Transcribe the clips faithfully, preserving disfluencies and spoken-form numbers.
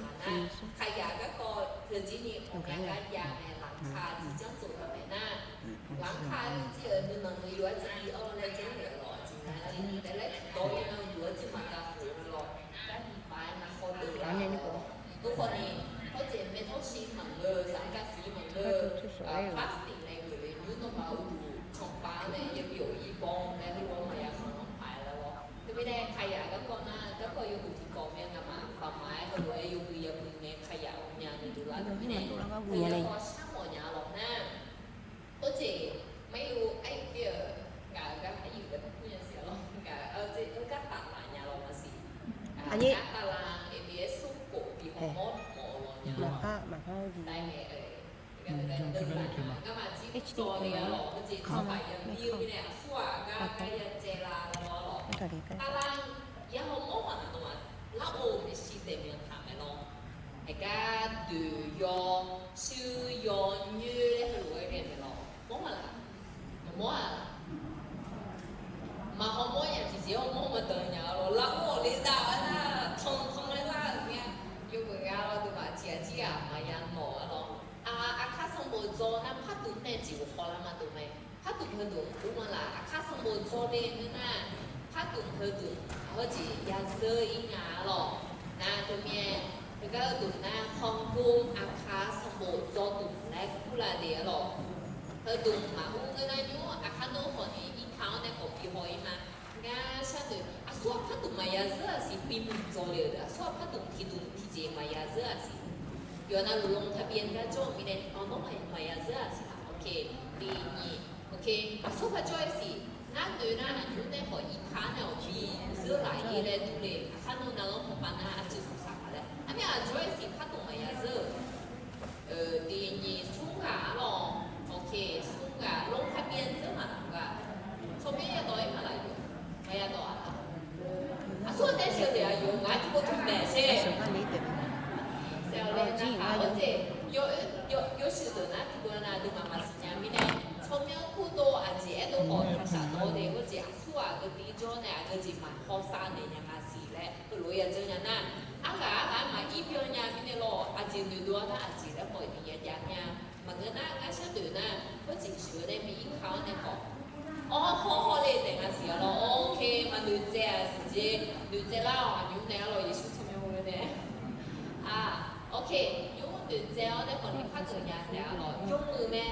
Nar, ขยะ garkawv teujeq ni awqgar gar jav mae, หลังคา jeq janr tsof taq mae nar, หลังคา jeq-euq nuinanq nuiyof-aer tsaev-ir-awr laer janr-eu lawq, jeq nga laer tiqdawq-ir nar yuf-aer tsaev maqgaq khof-eu lawq, gar nyiq paf-aer nar khawdeuq-a lawq. Tov khawf ni, hawr jeq maeq tawr shi maqngeur, saqgav siq maqngeur, plastic nae geuf le nymr nawmaf uqduq canqpav-anr nae yabi-awq irbawr-anr nae heulof-aer maqya khanq-anr paq-aer lawr. Teumirnae ขยะ garkawv nar garkawv yawhuiq tiqkawv mae, ngamaf paqmaq-aer heulof-aer yawmuiq yawmuiq nae ขยะ ghawqmya nae dovlar-eu mirnae, heulof-aer khawf sharmawf nya lawq nar, hawr jeq maqir-eu aryuif tir-euq ngaq-euq gar aryuif gar par kur nya siq lawr, ngaq-euq gar tafmaf nya lawq maqsiq. Aqjeq tavlaq-anr eqbeq-aer smrkhof bi hawmawr mawf-eu lawq nya lawq. Tavlaq-anr ya hawmawr maqnanq-a, larghov-eu maeqshi daeq myanrtaq mae lawr. Aqgar doeq yaw, shuir yaw, nyoer laer heulof-aer ghae mae lawr. Mawr maqlaq? Maqmawr-aq? Maqhaw mawr nya tiqjeq hawmawr maqdanq nya-a lawr. Larghov-awq le dav-aer nar tanqtanq laer lar-euq mir-a. Yawmuiq gha lawr deuq maq tiq ghaq jir ghaq maqya nawq-a lawr. Aqkar sanqbof dzaw nar pardmq nae jeq ghawqhaw lar ma dov mae. Pardmq heudmq ur ma laf, aqkar sanqbof dzaw le ngeur nar, pardmq heudmq hawr jeq ya zeur-ir nga-a lawq. Nar teumirnae, heugar heudmq nar คลองกุม aqkar sanqbof dzaw dmq laer kurlaf le-a lawq. Heudmq maqur ngeur nar nymr aqkar nawr khawf ni irka-anr nae khawf bi haw-ir ma. Ngar sharnoeq aqsur-aq pardmq maqya zeur-aq siq, bimuiq dzaw le-euq deuq aqsur-aq pardmq tiqdmq tiqjeq maqya zeur-aq siq. Yawqha navluf ลงทะเบียน gar jawr-eu mirnae, awq nawr maqya zeur-aq siq laf. Ok, tiq nyiq, ok, aqsur par jawr-ir siq. Ngar noeq nar aqnymr nae khawf irka-anr nae awq bi zeur laf-ir laer dur le. Aqkar nawr navlanr mawqpav nar arcuiv suq saq paq laer. Armir aqjawr-ir siq pardmq maqya zeur-euq. Tiq nyiq smr ghaq-a lawq. Ok, smr ghaq ลงทะเบียน zeur maqnaq-a. Tsawrmyanr yadawq-ir maqlaf yuf. Maqya dawq-a. Aqsur-anr tae sheu-eu deuq-aq yawqghaq tiqpov tmq maeq sher. Saef-awq le nar-aq, hawr jeq yawshuif deuq nar tiqpov nar aqduimaf maqsiq nya mirnae, tsawrmyanr kurdov aqjeq aerdov khawf taqshaq dawr de. Hawr jeq aqsur-aq aqgeu bi jawr nae aqgeu jeq maqhaw sav naeq nya nga siq laer heulof-aer ya dzeur nya nar, arghaq arghaq-aer maqir byan nya mirnae lawr, aqjeq noeqdov-a nar aqjeq laer khawf ni ya jav mir-a. Maqngeur nar ngar sharnoeq nar, hawr jeq sheuq-eu nae bi irka-anr nae khawf, awr hawr hawr le taef nga siq-a lawr. Ok, maqnoeq tsaev-aq siq jeq, noeq tsaev lar-awq aqnymr nae-a lawr, Yeqsur tsawrmyanr-eu nae. A, ok, nymr noeq tsaev-awr nae khawf ni par geuf nya taef-a lawr, yawmuiq mae.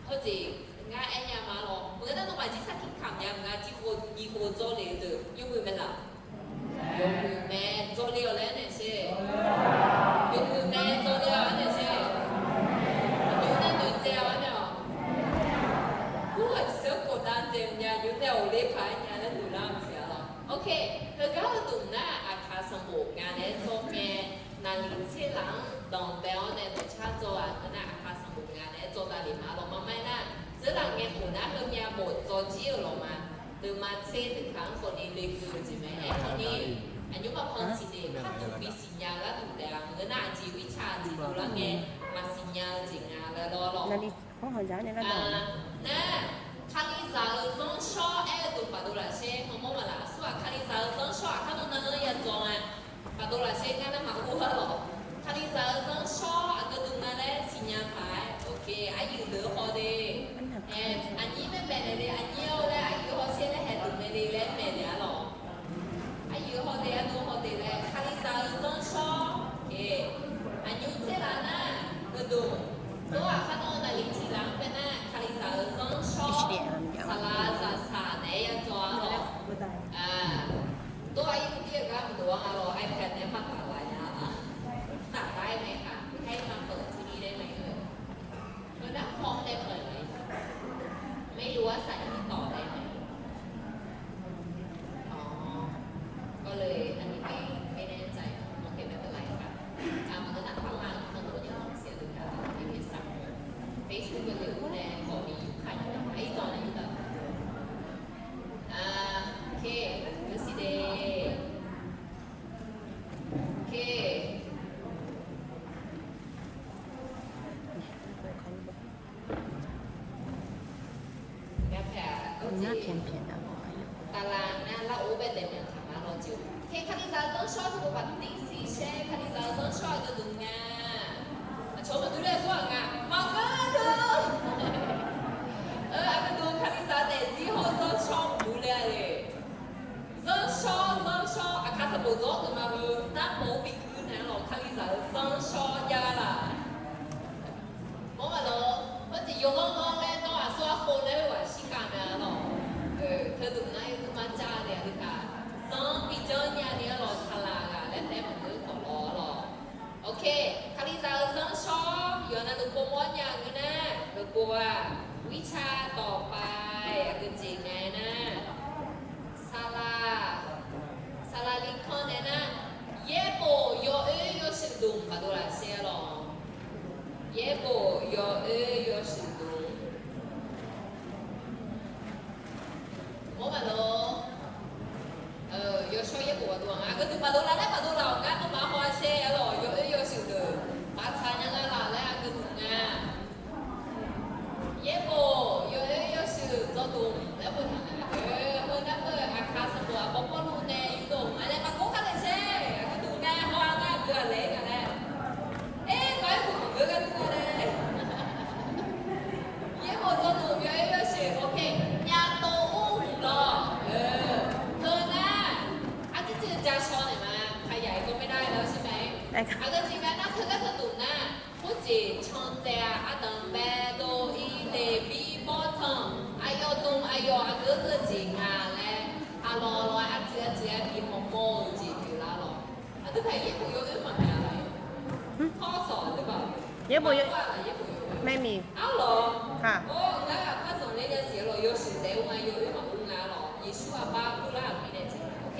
Hawr jeq ngar aer nya ma lawr, maqngeur nar nawmaf jir sarkir kamq nya maqnga, tiq khof nyiq khof dzaw le-eu deuq yawmuiq mae laf. Yawmuiq mae, dzaw le-awq laer naeq sher. Yawmuiq mae, dzaw le-awq laer naeq sher. Aqnymr nae noeq tsaev-awr nae-awq. Kur-aq tiqzeur khof dav dzaeq nya, aqnymr nae awq le paq-aer nya laer noeq lar-eu siq-a lawr. Ok, heugar heudmq nar aqkaq sanqbof ngaq naeq-aer dzaw ngae, naqliq tser laf-anr danqbae-awr nae dawqcar dzaw-aq ngeur nar aqkaq sanqbof ngaq naeq-aer dzaw davlef ma lawr. Maqmaer nar, dzeurlaf ngae khof nar heumyav bof dzaw jir-euq lawq ma. Deuma tser teukaq-anr khawf ni lekeuv-eu jeq mae. Aerkhawf ni, aqnymr maqpan siqle pardmq bisiq nya-eu gharduq taef-a. Maqngeur nar aqjeq mirtsaq aqjeq dovlar ngae maqsiq nya-eu jeq nga laer lawr lawr. Nar, Kalizaq-euq zanrshawr aer-eu deuq paqdov lafshaer hawmawr ma laf. Aqsur-aq Kalizaq-euq zanrshawr aqkar nawr nar-anr ya dzaw nga. Paqdov lafshaer ngar nar maqur-a lawq. Kalizaq-euq zanrshawr aqgeu deuq nga laer siqnya paq-aer, ok, aryuif deuq haw de. Aqnyir mae maeqnaeq le, aqnyir-awr laer aryuif hawsher laer haeq deuq mae le laer maeqnaeq-a lawq. Aryuif haw de, ardov haw de laer Kalizaq-euq zanrshawr, aqnymr tser laf nar, geuduq, dov-aq kar nawr naqliq tiq laf-anr bae nar Kalizaq-euq zanrshawr saqlaq zaqsaq naeq-aer ya dzaw-a lawq. Dov-aq ir tir-eu gar mqdov-a lawq, iPad naeq-aer maqtaf laf nya-a. Taf lar-aer mae kaq, aer maqpeuq tini laer mae-eu. Heu nar paw nae peuq-a, maeq yov-aer saq-ir tawq laer mae. อ๋อ ก็เลยอันนี้ไม่ไม่แน่ใจ โอเค ไม่เป็นไรค่ะ อ่ะ มันก็หนักมากๆ มันก็ยังเสียหรือเปล่า ไม่เป็นไร Facebook ก็เลยแน่ ขอมีอยู่ค่ะ ไอ้ตอนนี้แบบ อ่า โอเค ก็สิเด โอเค Ngar pyaeq-aq, ငါးဖြန်ဖြန်တာပေါ့။ တလင် ngar lar-or bae daef myanq taq ma lawr. Kalizaq-eu zanrshawr tiqpov baqdir siq shaer, Kalizaq-eu zanrshawr aqdui dmq nga. Aqcawq maqdur laer aqsur ghaq nga. Maqngeur teu. Aqdui dmq Kalizaq daefzir hawr zanrshawr maqdur laer-a le. Zanrshawr, zanrshawr, aqkaq sanqbof dzawr deuq ma heu, narmawf-anr biguir naeq-anr lawq, Kalizaq-eu zanrshawr jav-a laq. Mawr maqlawr, hawr tiq yawghanr ghanr laer dawr aqsur arkhov laer-eu ghaq shirkav mae-a lawq. Teudmq nar yawduq mar jav naeq-a le taq, zanr bi janr nya ni-a lawq, saqlaq ghaq laer taef maqngeur khawf lawr-a lawq. Ok, Kalizaq-eu zanrshawr yawqnan deuq pov mawr nya ngeur nar, deuq pov-aq, wirtsav dawqpae aqgeujeq ngae nar, saqlaq, saqlaq likanr nae nar, yaerbof yawoer yawshuif dmq baqdov laf shaer-a lawq. Yaerbof yawoer yawshuif dmq. Mawr maqlawr, yawshawr yaerbof baqdov-aq nga, aqgeu dmq baqdov laf laer baqdov laf-awq gar dawrma haw-a shaer-a lawq, yawoer yawshuif deuq baqtsaq nya nga laf laer aqgeu dmq nga. Yaerbof yawoer yawshuif dzawrdmq laer boftaq nga. Heu nar beu aqkaq sanqbof aqbawr Pawrluv nae yurdov nga laer maqgor kar naeq shaer, aqgeu dmq nga haw-a gar aqgeu-aq laer nga laer. Aer, maqaer bof maqngeur gar dur nga laer. Yaerbof dzawrdmq yawoer yawshuif, ok, nyatov ur lawq. Heu nar, arciv civ-eu ja shaw naeq ma, kayaq-ir gawr maer nar-aer laer shir mae. Aqgeu jeq ghae nar teugar teudmq nar, khoerjeq can tsaev-a, ardanq bae dov ir leq bir bawr tanq, aqyawf dmq aqyawf aqgeu geujeq nga laer, aqlawq lawq-aer arciv arciv-aer bi hawmawr-eu jeq pyeuflar lawq. Aqdui paq yaerbof yawoer maqnga lawq. Tawr sawq aqdui paq. Yaerbof yawoer. Arlawq. Or, ngar aqpar zanqler nya siq-a lawq, yawshuif taef-aer nga, yawoer maqur nga lawq. Yeqsur aqbar kurlar-euq mirnae jeq. Ok.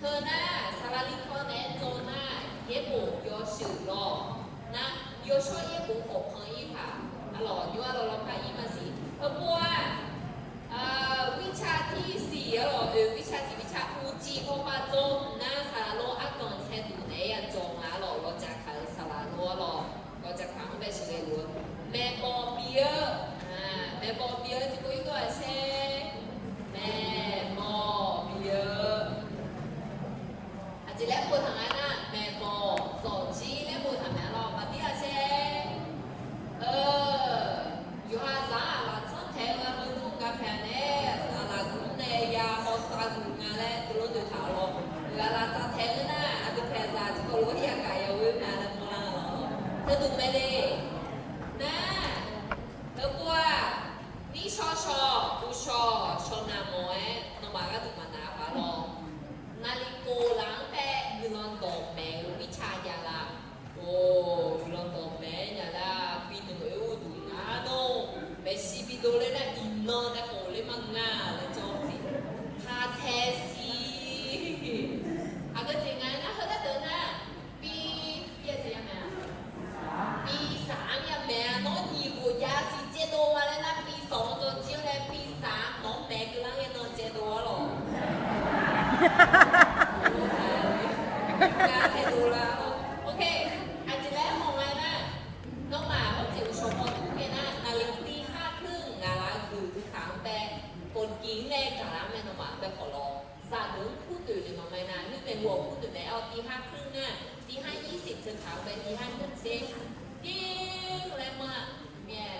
Teu nar, saqlaq likanr naeq-aer dzaw nar, yaerbof yawshuif lawq. Nar, yawshawr yaerbof khawf pan ir paq. Arlawq, nymr arlawq lawr par ir maqsiq. Heupov-aq, wirtsav tirsiq arlawq, oeq wirtsav tiq wirtsav uqcif hawpav dzaw nar, saqlaq lor ardanq saeduq naeq-aer ya dzaw nga lawq, lawqjaq kaq-euq saqlaq lor arlawq, lawqjaq kaq-anr bae sheuqghae luf-eu, maeqbawq bi-eu, maeqbawq bi-eu tiqpov yurdov-aq shaer, maeqbawq bi-eu. Aqjeq laer boftaq nga nar, maeqbawq zawqjir laer boftaq mae lawq, maqdir-a shaer. Yawqha zaq-anr aqlaf tsanr taeq-eu gharduq ngar paeq nae, aqlaf gmr nae ya hawsav gmr nga laer dovlof doeq taq-awr lawr. Aqlaf tsanr taeq-eu nar, aqdui paeq zaq tiqkawv lof-aer yagaq ya ghoe nga laer mawrlar-a lawr. Teuduq mae le. Nar, heupov-aq, nir shawr shawr, uq shawq shawq naq mawf-aer nawmaf gharduq maqnaq-a paq lawr. Naqliq kof laf-anr tae guiqlanq dawq maeq-eu mirtsa jav la. Or, guiqlanq dawq maeq-aer nya lar, bi noeq-eu uqduq nar dawr, maeqshi bi dovler nar iqnan nae khawf ler ma nga laer jawr-eu jeq. Taq taeq siq. Aqgeu jeq nga nar, heu nar deuq nar, bi, bi aqjeq ya mae-a, bi saq-anr ya maeq-a. Nawr nyiq khof jav siq caevdov ma laer nar, bi saq-anr dzaw jir-awr nae bi saq-anr nawq-anr maeq keuvlar ngae nan caevdov-awr lawq. Gar taedov lar-awr. Ok, aqjeq laer mawf nga nar, nawmaf hawr jeq uqshawq paw dur ngae nar, naqliq tiv har keuv ngaq laf-eu guiq teu taq-anr bae, pawqdiq-anr nae gaqlar mae nawmaf bae khawf lawr. Zaqdeuq-anr kur doeq le maqmae nar, nuirmaeq ghawq kur doeq naeq-awr tiv har keuv nar, tiv har yir siq teu taq-anr bae tiv har nymr tser, tir laer manr-a, myae,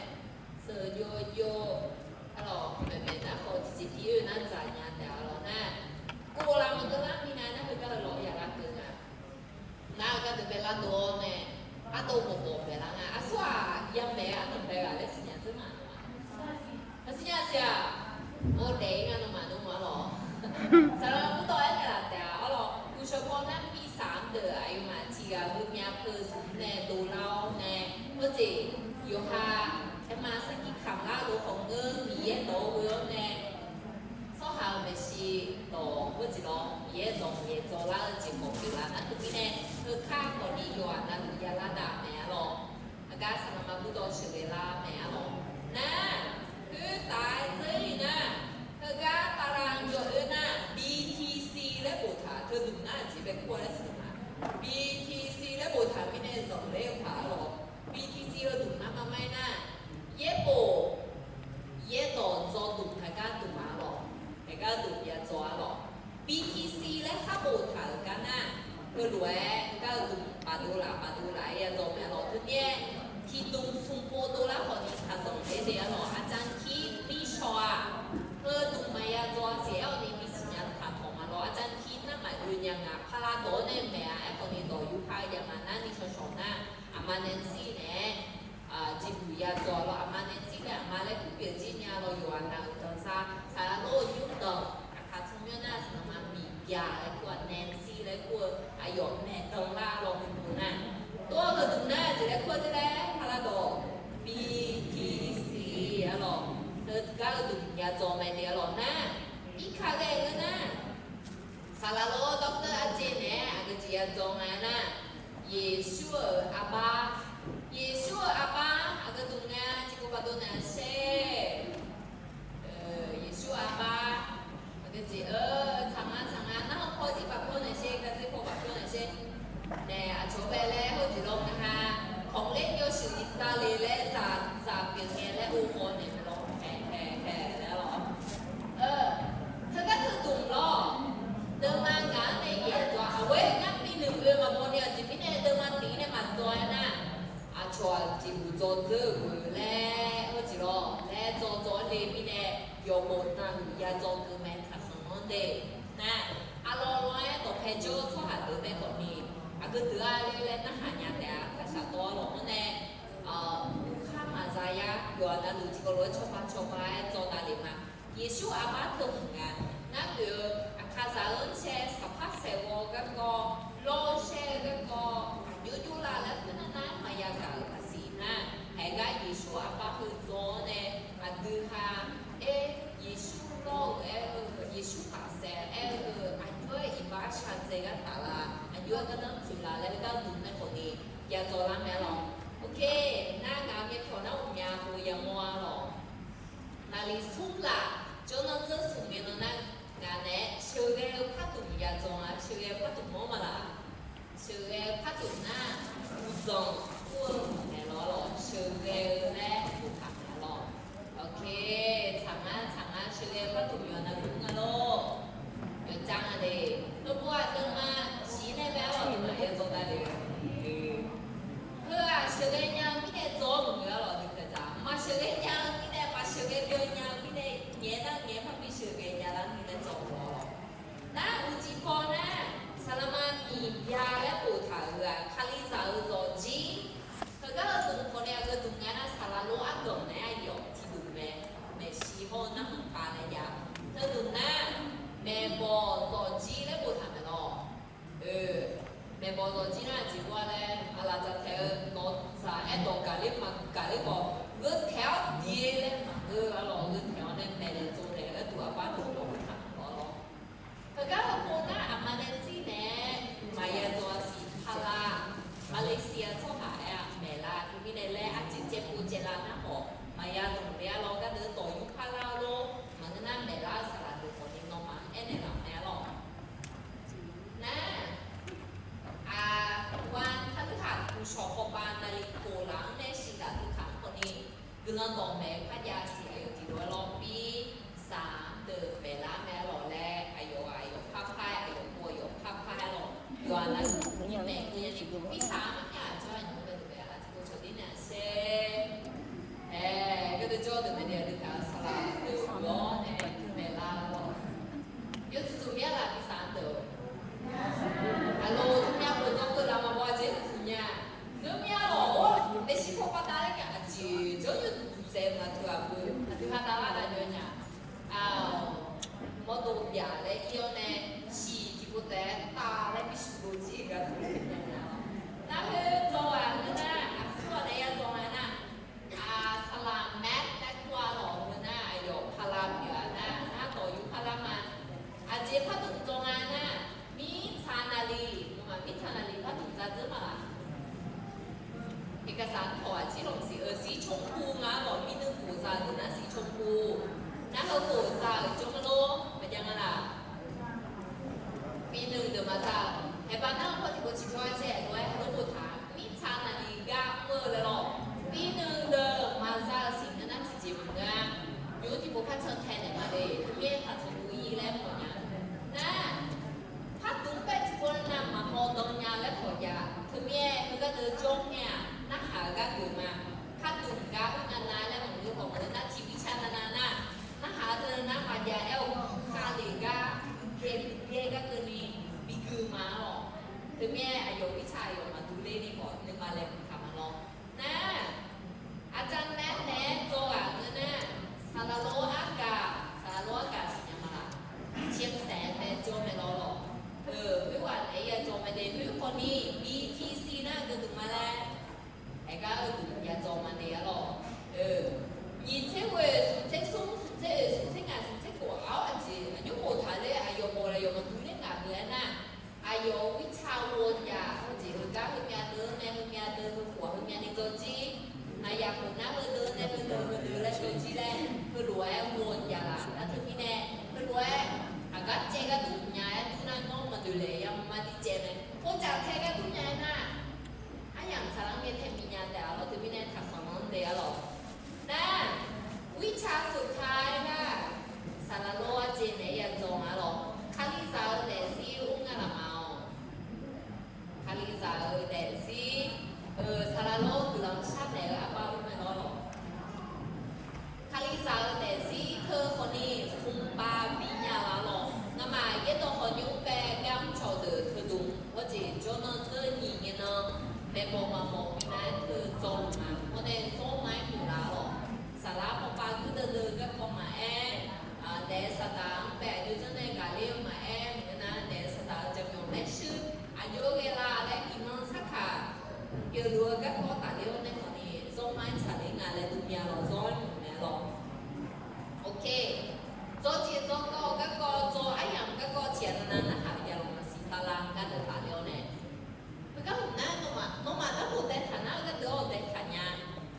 seuq jov jov, arlawq, maeqmaeq nar khawf tiqjeq tiv oe nar dzaq nya taef-a lawq nar, kov laf maqdov lar mirnae nar, heugar-eu lawq yaq lar deuq nga. Nar-eu gharduq bae lar dov-awr nae, ardov bawq bawq bae lar nga. Aqsur-aq, yamaeq-aer ardanq bae ghaq laer siqnya dzeur ma nawmaf. Maqsiqnya siq-aq, or daef-ir nga nawmaf nmr-a lawq. Saqlaq maqbur dawv-aer naeqlaf taef-a arlawq. Uqshawq paw nar bi saq-anr deuq aqyawfmaf tiq ghaq heumyav peu zmq nae dovlar-awr nae, hawr jeq yawqha aerma sarkir kamq lar dov khawf ngeur Miqyaer dawq-awr ghoe-awr nae, tsawrhaq-euq maeqshi dawq hawr jeq lawr, Miqyaer dawq Miqyaer dzaw lar-eu jeq khawf pyeuflar nar teumirnae, heukar khawf ni yawqghaq navluf ya lar dav mae arlawq. Aqgar saqlaq maqbur dawv sheuqghae lar mae arlawq. Nar, khoertav-aer dzeur-ir nar, heugar tavlav yawq oe nar, B T C laer boftaq teuduq nar aqjeq bae kur-a laer siqnya ma. B T C laer boftaq mirnae zanqler-eu paq arlawq. B T C heuduq nar maqmae nar, Aqkaq-euq danqsar saqlaq lor-eu yurdanq, aqkaq tsawrmyanr nar saqlaq ma Miqbyaq laer kur-aq, Nancy laer kur-eu aqyawf maeqdanq lar lawq, huiqdmq nar. Tov-eu heudmq nar jeq laer kur-eu te laer, Paradawq, B T C arlawq, heugar heudmq ya dzaw mae de arlawq nar, irkaq ghae ngeur nar, saqlaq lor Doctor Arjeq naeq-aer aqgeu jeq ya dzaw nga nar, Yeqsur-euq arbar, Yeqsur-euq arbar aqgeu dmq nga, tiqpov baqdov naeq-a sher. Yeqsur arbar aqgeu jeq-eu tsaq nga tsaq nga, nar-eu paw jir baqpyawr naeq sher, gardzer paw baqpyawr naeq sher. Nae aqcawq bae laer heujeq lawr nga ha, kawqler yawshuif ni davle laer zaq zaq pyeuf ngae laer or haw naeq lawr, haeq haeq haeq laer lawr. Teugar teudmq lawr, deuvma ngaq-anr nae yaeq dzaw-a, aqghoer ngar pinuiq oe maqbaw ni aqjeq mirnae deuvma tiq-ir nae maqdzaw-aer nar, aqcawq-aq jeqhuq dzaw dzeur-euq laer heujeq lawr laer dzaw dzaw-aer le mirnae, yawqghaq navluf ya dzaw keuv mae taqkhanq-anr de. Nar, aqlawq lawq-aer dawqpae jawr-eu tsawrhaq deuq bae khawf ni, aqgeu deuq-a le laer narhaq nya taef-a, taqshaq tawv-a lawq-anr nae, uqkhar maqza yar yawqha navluf tiqkawv lof-aer cawba cawba-aer dzaw davle ma. Yeqsur arbar teu hmq nga. Ngar pyeuf-eu aqkaqzaq-eu cae saqpar saeqghawv garkawv, lawr-eu shaer-eu garkawv, aqjox jov la laer khoernar nar maqya gaq-euq maqsiq nar, haeq gar Yeqsur arbar heu dzaw-awr nae, aqdui ha, aer, Yeqsur lawr-euq aer-eu, Yeqsur tafsaef aer-eu, aqjox-aer iqbax shaqdzae gar taf la, aqjox-aer gardanr tsoeq la laer gar dmq nae khawf ni, ya dzaw lar mae lawq. Ok, nar ngaq-euq myavpyawq nar uqmya heuya mawr-a lawq. Naqliq smr laf jawrnan dzeur smq ngae nan nar, ngaq naeq-aer sheuqghae-eu pardmq ya dzaw nga, sheuqghae-eu pardmq mawr ma laf. Sheuqghae-eu pardmq nar, uqdzanq kur-eu maeq lawr lawq, sheuqghae-eu laer kurtaq mae lawq. Ok, tsaq ngar tsaq ngar sheuqghae-eu pardmq yawqha navluf nga lor. Yawqjav nga de, heubov-aq deuvma shiq nae bae-awr aqduimaf ya dzaw davle-eu. Heu-aq sheuqghae nya-eu mirnae dzaw-awr maqngeur-a lawq, aqdui kaqdzaq. Maqsheuqghae nya-eu mirnae, maqsheuqghae byov nya-eu mirnae, ngaeq nar ngaeq-aer parbi sheuqghae nya lar mirnae dzaw-awr lawq. Nar uqcif paw nar, saqlaqma Miqbya laer boftaq-euq-aq, Kalizaq-euq zawqjir. Heugar heudmq khawf nae aqgeu dmq nga nar, saqlaq lor ardanq naeq-aer aqyawf tiqdmq mae. Maeqshi hawr-eu narhaq pav nae jav. Teudmq nar, maeqbawq zawqjir laer boftaq mae lawq. Maeqbawq zawqjir nar aqjeq lar laer, aqlaf dzaqtaeq-eu nawq-eu saq aerdawq gaqler maqgaq ler khawf, gheu taeq-awr diq-ir laer maqngeur-a lawq, gheu taeq-awr nae maeqnaeq tsovnaeq gharduq arbar dawq boftaq-awr lawr. Heugar heupov nar aqma nae tsir naeq-aer maqya dzaw-a siq parlar, Malaysia tsawrhaq aer-a maeqlar teumirnae laer arciv caevpov caevlar nar khawf maqya zanqler-a lawr, gardeuv dawq yur parlar-awr lor, maqngeur nar maeqlar-eu saqlaq deuq khawf ni nawmaf-anr aernaeq laf mae-a lawq. Nar, aqwa, taqluirhaq uqshawq khawvbav naqliq khof laf-anr nae shiq laf teukhaq-anr khawf ni, guiqlanq dawqmaeq-eu parjav siq aqyawf tiqlof-aer lawr pir, saq-anr deuq maeqlar mae-a lawq laer, aqyawf-aq aqyawf parpar-aer, aqyawf pov aqyawf parpar-aer lawq. Yawqha navluf maeq-eu mirtsaq-anr maqnya jawr-a nymr-eu deuq maeq-a laf tiqpov cawq dir naeq-a sher. Aer, gardeuv jawr deuq maeq naeq-a deuq taq-eu saqlaq deuq-awr nae maeqlar lawq. Yawtsuf tsuf mir-a laf mirtsaq-anr deuq-or. Aqloq tmya khof dzawgeuf laf maqbaw jeq tsuf nya. Ngeurmir-a lawq-or, maeqshi paw pav dav laer nya aqjeq jawr yawtsuf tsuf saef-eu maqteu-aq beu aqdui ha dav lar dav jawr nya. Mawrdov byaq laer ir-awr nae, shiq tiqpov taef-aer tav laer bisiq dov jir gaq teu nya nya. Nar khoer dzaw-aq ngeur nar, aqsur-aq nae ya dzaw nga nar, saqlaq maer taer kur-a lawq ngeur nar, aqyawf parlar pyeuf-a nar, nar dawq yur parlar ma. Aqjeq pardmq dzaw nga nar, mirtsaq naqliq, nawmaf mirtsaq naqliq pardmq dzar dzeur ma laf. Iqkasaq tawq aqjir lawq siq-eu siqcawq kur nga lawq, mirnui khof za-euq deuq nar siqcawq kur. Nar heu khof za-euq jawr ma lor, maqjav nga laf. Mirnui deuq maqza-euq haeqbaq nar-eu paw tiqpov ciqjawr-aer cae lof-aer lof boftaq-a. Mirtsaq naqliq gar mr-eu laer lawq. Mirnui deuq maqza-euq siq ngeur nar tiqjeq maqngeur-a. Nymr tiqpov par can tae naeq ma le, teumirnae taqtsanq gu ir laer mawf nya. Nar, pardmq bae tiqpov nar maqhaw dan nya laer khawf jav. Teumirnae heugar deuq jawr ngae-aq, narhaq-eu gar geuf ma. Pardmq gar ur navnav laer maqngeur khawf maqngeur nar tiqbir ca navnav nar, narhaq-eu teu nar maqjav aer-eu, khavlef gar, uqbyaer uqbyaer gar keuvni bigui ma-a lawq. Teumirnae aqyawf mirtsaq Oeq laeq yamr mar dir caev mae. Khovcaf tae gar dur nya-aer nar, aryamq saqlaq ngae tae bi nya taef-a lawr. Teumirnae taqkhanq lanr le-a lawq. Nar, วิชาสุดท้าย nar, saqlaq lor arjeq naeq-aer ya dzawq nga lawq. Kalizaq-eu daefzir ur nga laf ma-awq. Kalizaq-eu daefzir, saqlaq lor guiqlanq sharnaeq-eu arbar ur mae lawr. Kalizaq-eu daefzir teu khawfni smrpav bi nya laf lawq. Ngamaf yaerdawq khawfni ur bae gar mrcawq deuq teudmq hawr jeq jawrnan dzeur nyiq ngae nan, maeqmawf maqmawf minav-aer teu dzawr luf ma. Hawr nae zawr ma-aer muiq laf lawq. Saqlaq mawrpav guirdeuv deuv garkawv maqaer, naef saqdaq-anr bae aqjox janr nae gaqler-eu maqaer, maqngeur nar naef saqdaq-eu jaqmyawf maershuir aqjox-aer ghae la laer iqnan sarkaq pyeufluf-eu garkawv tafler-awr nae khawfni zawr ma-aer tsaqler nga laer dov mya lawq, zawr-aer muiq mae lawq. Ok. Dzawr jeq dzawr kawv-eu garkawv, dzawr aryamq garkawv tiqghaq navnav narhaq-eu ya lawq maqsiq bala gardeuv tafler-awr nae. Heugar hmq nar, nawmaf narhaq daetaq nar-eu gardeuv-awr daetaq nya.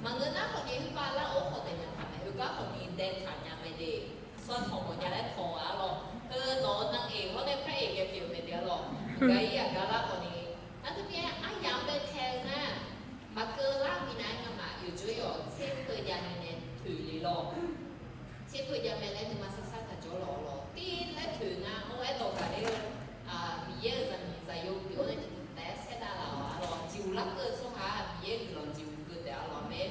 Maqngeur nar khawfni heugar lar-or khawf daef nya taq mae. Heugar khawfni daetaq nya mae de. Tsawrhaq tawq mawf nya laer tawq-a lawq. Heu nawq-eu nan eq hawr nae par eq ghae pyeuf-eu mae de-a lawq. Heugar ir aqgar lar khawfni, nar teumirnae aryamq-anr bae tae-eu nar, maqkeuv lar minav-aer ngamaf yawqjawr yawq tser peu jav nae nae toeq le lawq. Tser peu jav mae laer nuima sarsar taq jawr lawq lawq. Tir laer toeq nga-awr aerdawq gaqler-eu Miqyaer-euq zaqmiq zaqyo pyeuf-awr nae tiqdui taef-aer saerdav laf-awq-a lawq. Jeqhuq larkeuv tsawrhaq-aq Miqyaer-euq guiqlanq jeqhuq keuv taef-a lawq mae.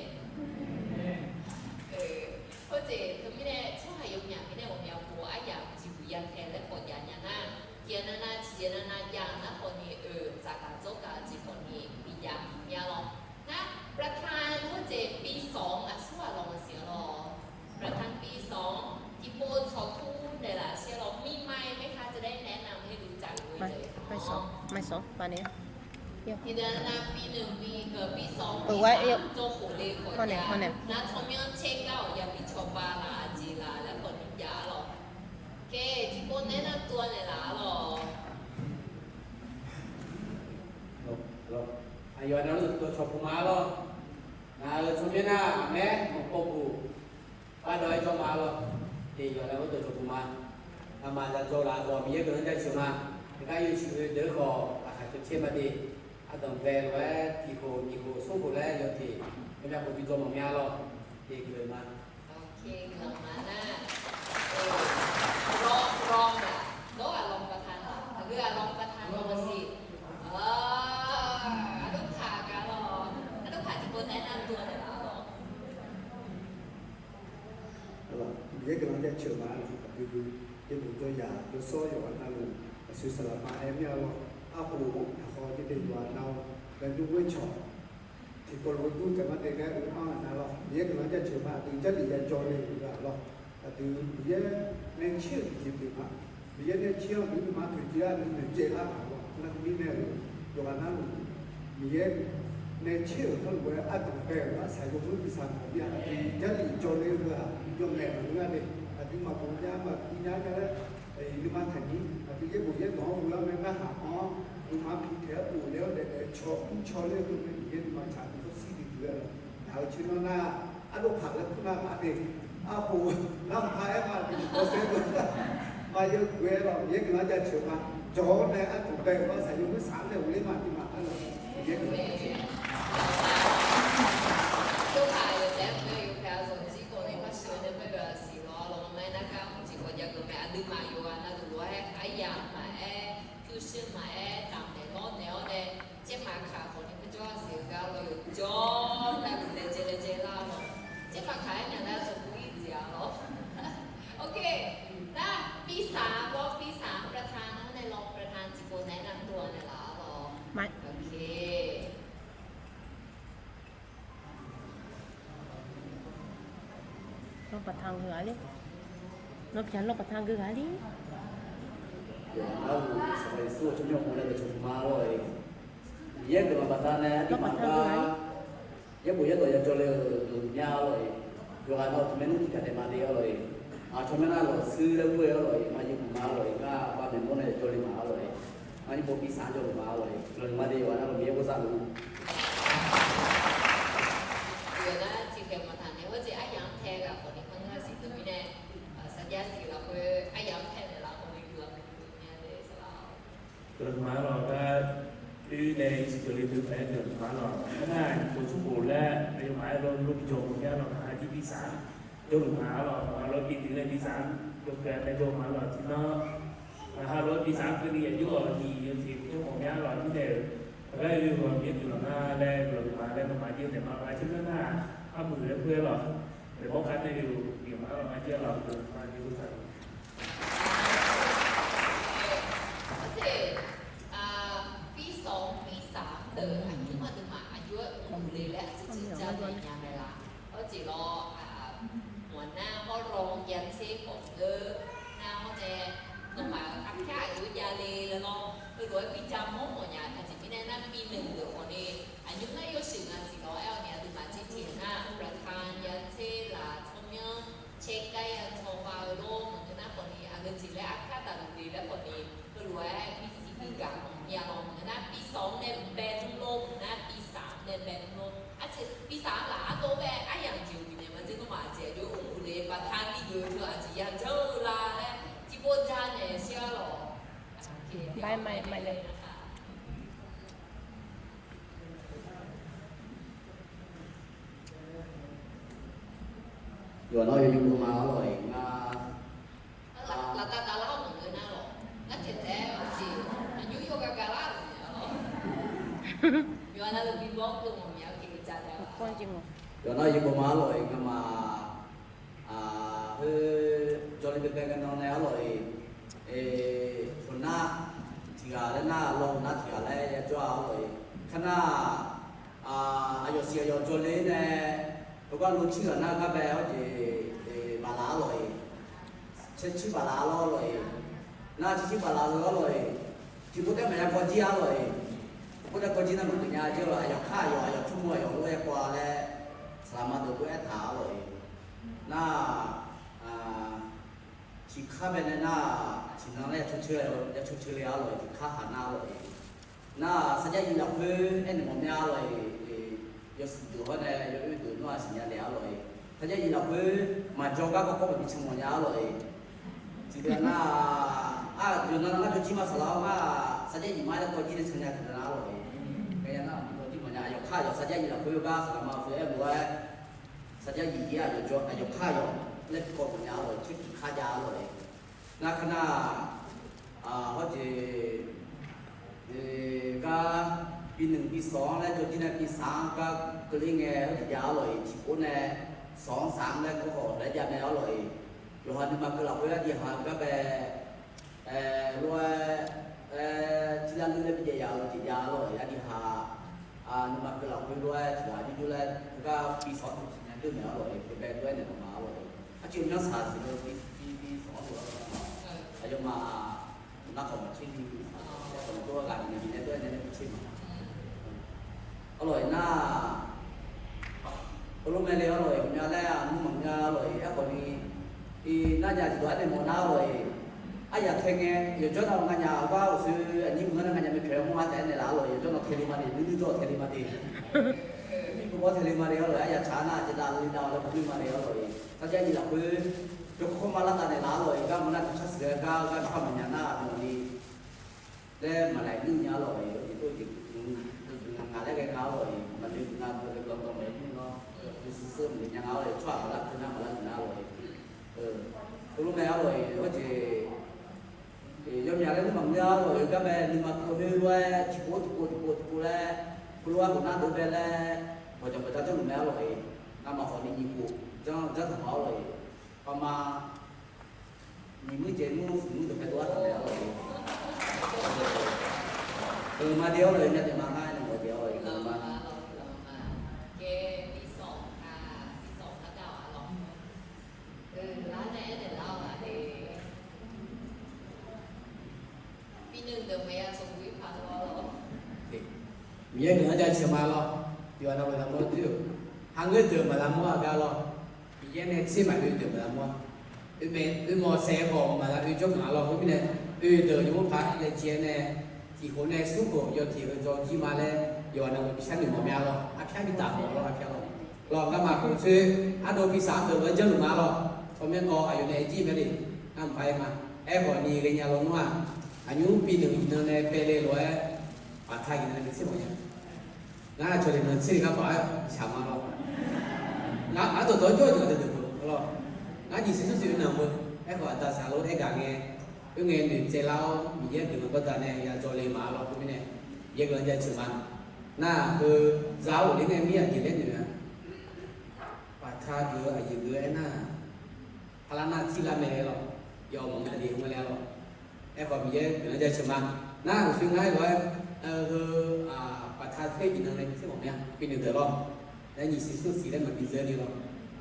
Khoerjeq teumirnae tsawrhaq yawmyaq mirnae ghawqmya pov aryamq jeqhuq ya tae laer khawf jav nya nar, tiqjeq navnav tiqjeq navnav jav nar khawfni oeq tsafgaq dzawrgaq-eu jeq khawfni bijav mya lawq. Nar ประธาน khoerjeq ปีสอง aqsurghaq lawq maqsiq-a lawq. ประธาน ปีสอง tiqpov tsawqtur naeqlaf shir-a lawq. มีไมค์ไหมคะ จะได้แนะนำให้รู้จักด้วยเลยเนาะ Tiqnan nav ปีหนึ่ง ปีสอง ปีสาม dzawr khof le khawf jav nar tsawrmyanr caer gar-awq ya bi cawba laf aqjeq laf laer khawf ni jav-a lawq. Kae tiqpov naeq-aer nar tov-a naeqlaf-a lawq. Aqyawf nav-eu dawqcawq puqma-a lawr. Ngaq-euq tsawrmyanr nar aqmaer maqpov puq bardawv-aer jawr ma-a lawr. Tiq yawf nav-eu dawqcawq puqma. Ngamaf zaqdzawq laf-eu khawf Miqyaer guiqlanq jaceuq ma. Tiqgar yawshuif-eu deuq-eu khawf laqkhaq caw caer ma de. Ardanqbae lof-aer tiq khof nyiq khof smr khof laer yawteq yawmyav khof bi dzaw mawf mya lawr. Tiq guiqlanq ma. Nawr aqlawq baqtaq nar, aqgeu aqlawq baqtaq nawr maqsiq. Aqdawr taq gar lawr, aqdawr taq tiqpov naeq-aer nar tov-a naeqlaf-a lawq. Miqyaer guiqlanq jaceuq ma-a lawq. Aqdui yaerbof jawryaq jawrshawr yawqghaq navluf aqsur saqlaq ma-aer mir-a lawr. Arkhof taqkhawf jir de yawqghaq nav-eu laer dur ghoer cawq tiqkawv lof-aer dur taef ma de gar-eu anr-aq nar lawr. Miqyaer guiqlanq jaceuq ma. Aqdui Jarlif ya jawr le-euq ghaq lawr. Aqdui Miqyaer nae caer-euq tiqjeq pyeuf ma. Miqyaer nae caer-awr aqdui nuima toeqciv-a aqdui noeqcaev lar-euq lawr. Nar mirnae-euq yawqghaq navluf Miqyaer nae caer-euq hawr-eu lof-aer ardanqbae-euq arsaq yawmuir bi saq mawf mir-a. Aqdui Jarlif jawr le-eu ghaq yawmaeq maqngeur-a de. Aqdui maqbof nya maqbi nya nya laer nuima taqnyir aqdui yaerbof yaerdawq-anr ghoe-awr mae narhaq-anr nuima pi taeq-aer bof le-awr daef daef caw mr caw ler-eu khoer mae. Miqyaer nuima tsaq-eu kawr shir bi duq-aer lawr. Naq-euq caer nawr nar ardov paq laer kur nar ghaq de. Arkhof nar maqpar aer ma. Aqdui tiqkawv saer ma. Maqya ghoe-aer lawr. Miqyaer guiqlanq jaceuq ma. Jawq-awr nae ardanqbae-euq arsaq yawmuir saq-anr nae ghofler ma. Aqduimaf arlawq Miqyaer guiqlanq jaceuq. Ardov paq yawdaef-aer mae yawpaeq-a zanqzir khawf ni par sheuq nae par yawqha siq lawr. Lawq ma-aer nargar mr jeq khawf jav geuf mae. Aqduimaf yawqghaq navluf lof-aer aryamq maqaer, pyurshuir maqaer, damqnaeq lawrnaeq-awr nae, tsermaf kaq khawf ni murjawr-a siq-eu gar lawr yawqjawr navluf laejae laejae lar lawq. Tsermaf kaq-aer myaq nar tsawqbu ir jeq-a lawr. Ok, nar ปีสาม lawr ปีสาม ประธาน nawr nae lawr ประธาน tiqpov naeq-aer nar tov-a naeqlaf-a lawr. Ok. Lawr baqtaq geu ghaq le. Nawr pyaq lawr baqtaq geu ghaq le. Arluf Sanqpaq Yeqsur-euq tsawrmyanr ghofdaef dawqcawq puqma lawr-iq, Miqyaer guiqlanq baqdanae aqduimaf gar yaerbof yaerdawq ya jawr le-euq deuq mya lawr-iq, yawqghaq nav-eu taqmaer nmr tiqghaq daef ma de-a lawr-iq, aqcawq myanr nar lawq shuir laer ghoer-a lawr-iq, maqya puqma lawr-iq, ngar bav maeqmawr nae jawr le ma-a lawr-iq, ngar yaerbof ปีสาม jawr le ma-a lawr-iq, guiqlanq ma de yawqghaq navluf Miqyaer bosav luf. Yawqghaq nar tiqkhaeq maqtaq naeq-aer jeq aryamq-anr tae ghaq khawf ni par ngar siq teu mirnae, sarjax siq lafkhoer aryamq-anr tae naeqlaf khawf ni guiqlanq huiq nya de saqlaq-awq. Guiqlanq huiqma-ar lawq, gar oe nae iqsiq deuq le deuq paq-aer guiqlanq huiqma-ar lawq. Aernar, nyiq khof smr khof laer aqyawfmaf-aer lawr lor bi jawr-eu maqngeur-a lawq, haqha jir bi saq-anr jawrluf ma-ar lawq, maqha lawr bi dui nae bi saq-anr jawrkeuv-a nae jawr ma-ar lawq. Tiqnan maqha lawr bi saq-anr keuvni yaq jawr-awq, nyiq yawjeq jawr mawf mya-ar lawq, aqjir nae-euq aqgar oe-eu ghawqmya guiqlanq nar laer guiqlanq huiqma laer nawmaf jir naeq ma-ar jir nar nar, armuiq laer khoer-aer lawq, naeq bawr kar nae oe-euq guiqlanq ma-ar lawq, aqjir-a lawq, guiqlanq huiqma jir khoer saq-eu 而且，啊，ปีสอง ปีสาม deuq aqnyir maqdui maf aqjox-aer uqle laer aqcir ciqjar naeq nya mae laf. Hawr jeq lawr, mawf nar hawr lawr ya tser khawf ngeur nar hawr nae, nawmaf-euq arpyar aqjox javle laer lawr, heulof-aer bi ja mawr mawf nya. Aqjeq mirnae nar, ปีหนึ่ง deuq khawf ni aqnymr nar yawshuif nga siq lawr-aer-awq ni aqduimaf jir tiq nar, ประธาน ya tser laf tsawrmyanr caergar ya tsawrba-eu lor maqngeur nar khawf ni, aqgeu jeq laer arpyar daqluf le laer khawf ni, heulof-aer bisiq bigaq mawf mir-a lawr maqngeur nar, ปีสอง nae bae nmr lor maqngeur nar, ปีสาม nae bae nmr lor. Arceq ปีสาม laf ardov bae aryamq jeq-eu bifnaeq ma dzer nawmaf aqjeq aqjox uqle baqta ni geuf-eu teu aqjeq ya janr-eu la laer tiqpov ja naeq shir-a lawq. Yawqnan yawqnan ma-ar lawq-iq nga. Laftav tavlar-awr maqngeur nar lawq, ngar taeq taef-aer aqjeq aqnymr yawgaq gaqlar-euq naeq-a lawq. Yawqha navluf bibawr keuv mawf mya-eu keuvni ja nae-a. Yawqnan yawqnan ma-ar lawq-iq ngamaf Heu jawrle baebae ngae nan nae-ar lawq-iq, khof nar tiq ghaq laer nar, lawr khof nar tiq ghaq laer ya jawr-a-ar lawq-iq. Kar nar, aqyawf siq aqyawf jawrle nae, heugar lo cirghaq nar gar bae-awr jeq baqlaf-ar lawq-iq. Caer cir baqlaf-ar lawr lawq-iq. Nar caer cir baqlaf-eu-ar lawq-iq. Tiqpov taef maqya kawv jir-ar lawq-iq. Tiqpov taef kawv jir nar maqgeuf nya jir-awq. Aqyawf kar aqyawf, aqyawf tmr aqyawf lof-aer kawv-a laer saqlaq ma deuq lof-aer taq-ar lawq-iq. Nar, tiqkar bae nae nar, tiqnan laer ya cawceu le-ar lawq-iq, tiqkar haq nar lawq-iq. Nar sarjax yif lafkhoer aernaeq mawf mya lawq-iq, yawshuif deuq hawr nae yawoer deuq nawr-aq siqnya naeq-ar lawq-iq. Sarjax yif lafkhoer maqjawr gar kawv kawv maqbi can mawf nya-ar lawq-iq. Tiqdeuq nar, aqdui nan ngar jawr jir ma saqlaq-awr ngar, sarjax yif ma-aer laer kawv jir nae can nya tiqdeuq nar-ar lawq-iq. Ghaenya nar maqbi kawv jir mawf nya, aqyawf kar aqyawf sarjax yif lafkhoer gar saqlaq ma-eu feu-aer lof-aer sarjax yif jir aqyawf kar aqyawf laer bi kawv mawf nya-ar lawq-iq, caer tiqkar jav-ar lawq-iq. Nar kar nar, hawr jeq gar bi nui bi sawq-anr laer jawr jir nae bi saq-anr gar keuvler ngae hawr jeq jav-ar lawq-iq, tiqpov nae sawq-anr saq-anr laer kawv khawf laer jav mae-ar lawq-iq. Yawqha nuima keuv lafkhoer aqdui ha-eu gar bae lof-aer, tiqlar luir laer bi jaev yaf-eu jeq jav-ar lawq-iq, aqdui ha nuima keuv lafkhoer lof-aer tiq ghaq jawrjawr laer heugar bi sawq-anr taq siqnya deur maeq-ar lawq-iq, baebae lof-aer naeq mawf ma-ar lawq-iq. Arcuiv myanr saq siq-eu bi sawq-anr lof-aer aqyawfmaf nar khawf maqtser ni, aerkhawf dov-aer ghaq naeq naeq dov-aer nae nae bi tser ma. Arlawq-iq nar, heulof mae le arlawq-iq, ghawqmya laer aqnmr maqngeur arlawq-iq, aerkhawf ni, iq nar nya tiqdawq aernaeq mawf nar arlawq-iq, aryaq tae ngae yawqjawr nav-eu nganyaf-eu gar uqshoe aqnyir maqngeur nar nganyaf mae pyaeq-eu mawr-a taef-aer naeq laf arlawq-iq, yawqjawr nav tae le ma le, nuinui jawr-awq tae le ma le. Mirkhanq bawr tae le ma le arlawq-iq, aryaq tsaq nar aqjeq dav le dav-awq laer bawrni ma le arlawq-iq, sarjax yif lafkhoer yawkawr ma lar dav naeq laf arlawq-iq, gar mawr nar tiqcar siq-aer gar gar tsawrhaq maqnya nar aqdui-awq ni laer maqlaeq nuir nya arlawq-iq, oeq jeq tov jeq ngaq laer ghae nga arlawq-iq, maqle nga dawqdawq maeq-aer nuir nawr, nuisiq seur maqle nya nga arlawq-iq, tsawrhaq maqlar keuv nar maqlar nya arlawq-iq. Heulof mae arlawq-iq, hawr jeq yawmyaq laer nuir maqngeur arlawq-iq, gar bae nuima keuv khoer lof-aer tiqpov tiqpov tiqpov tiqpov laer, khoerlof-aer khof nar deuq bae laer, bawqjaq bawqjaq janrluf mae arlawq-iq, ngamaf khawf ni nyiq khof janr janr taq ma arlawq-iq, pama nyiq muir jeq nmr smq muir deuq pae dov-ar taq naeq arlawq-iq. Deuq ma de arlawq-iq, myav daef ma ngar nae mawf daef arlawq-iq, deuq ma. Miqyaer guiqlanq-anr jaceuq ma lawr. Yawqha navluf lamawr doer-euq, hangeur deuq maqlamawr-a gar lawr. Miqyaer nae tser maqoe deuq maqlamawr-a. Oe mae oe mawf saef-aer khawf maqla oe jawrganq-a lawr. Khoermirnae oe deuq yawmawr paq laejae nae tiq khof nae smr khof yawtiq heu dzaw jir ma laer yawqha navluf bi sharnoeq mawf mya lawr. Arpyar bi taf mawf lawr, arpyar lawr. Lawq, ngamaf khof coer ardov bi saq-anr deuq lof-aer janrluf ma lawr. Tsawrmyanr kawv aqyawf nae aer jir mae le. Ngamaf paq-aer ma. Aerkhawf ni ghaenya lawnmr-aq, Aqnymr bi deuq iqnan nae bae le lof-aer, baqta iqnan nae bi tser mawf nya. Ngar aqcawq le nan tser gar baq-aer shaq ma lawr. Ngar aqdawq dawq jawr-eu deuq deuq deuq lawr. Ngar nyiq siq smr siq oe nanq beu. Aerkhawf aqda saqlor aer gaq ngae, oe ngae noeqtsaev lar-awr Miqyaer guiqlanq baqdanae ya dzawle ma lawr. Khoermirnae, Miqyaer guiqlanq jaceuq ma. Nar heu za-awr ghofler ngae mir aqjeq laer noeq-a. Baqta geuf-eu aqyuif geuf-eu aernar, parlar nar tirlar mae lawr. Yawf mawf nga de nga laer lawr. Aerkhawf Miqyaer guiqlanq jaceuq ma. Nar uqshoe ngar lof-aer heu baqta tser iqnan nae tser mawf mya bi noeq deuq lawr. Nar nyiq siq smr siq laer maqbi dzeur ni lawr.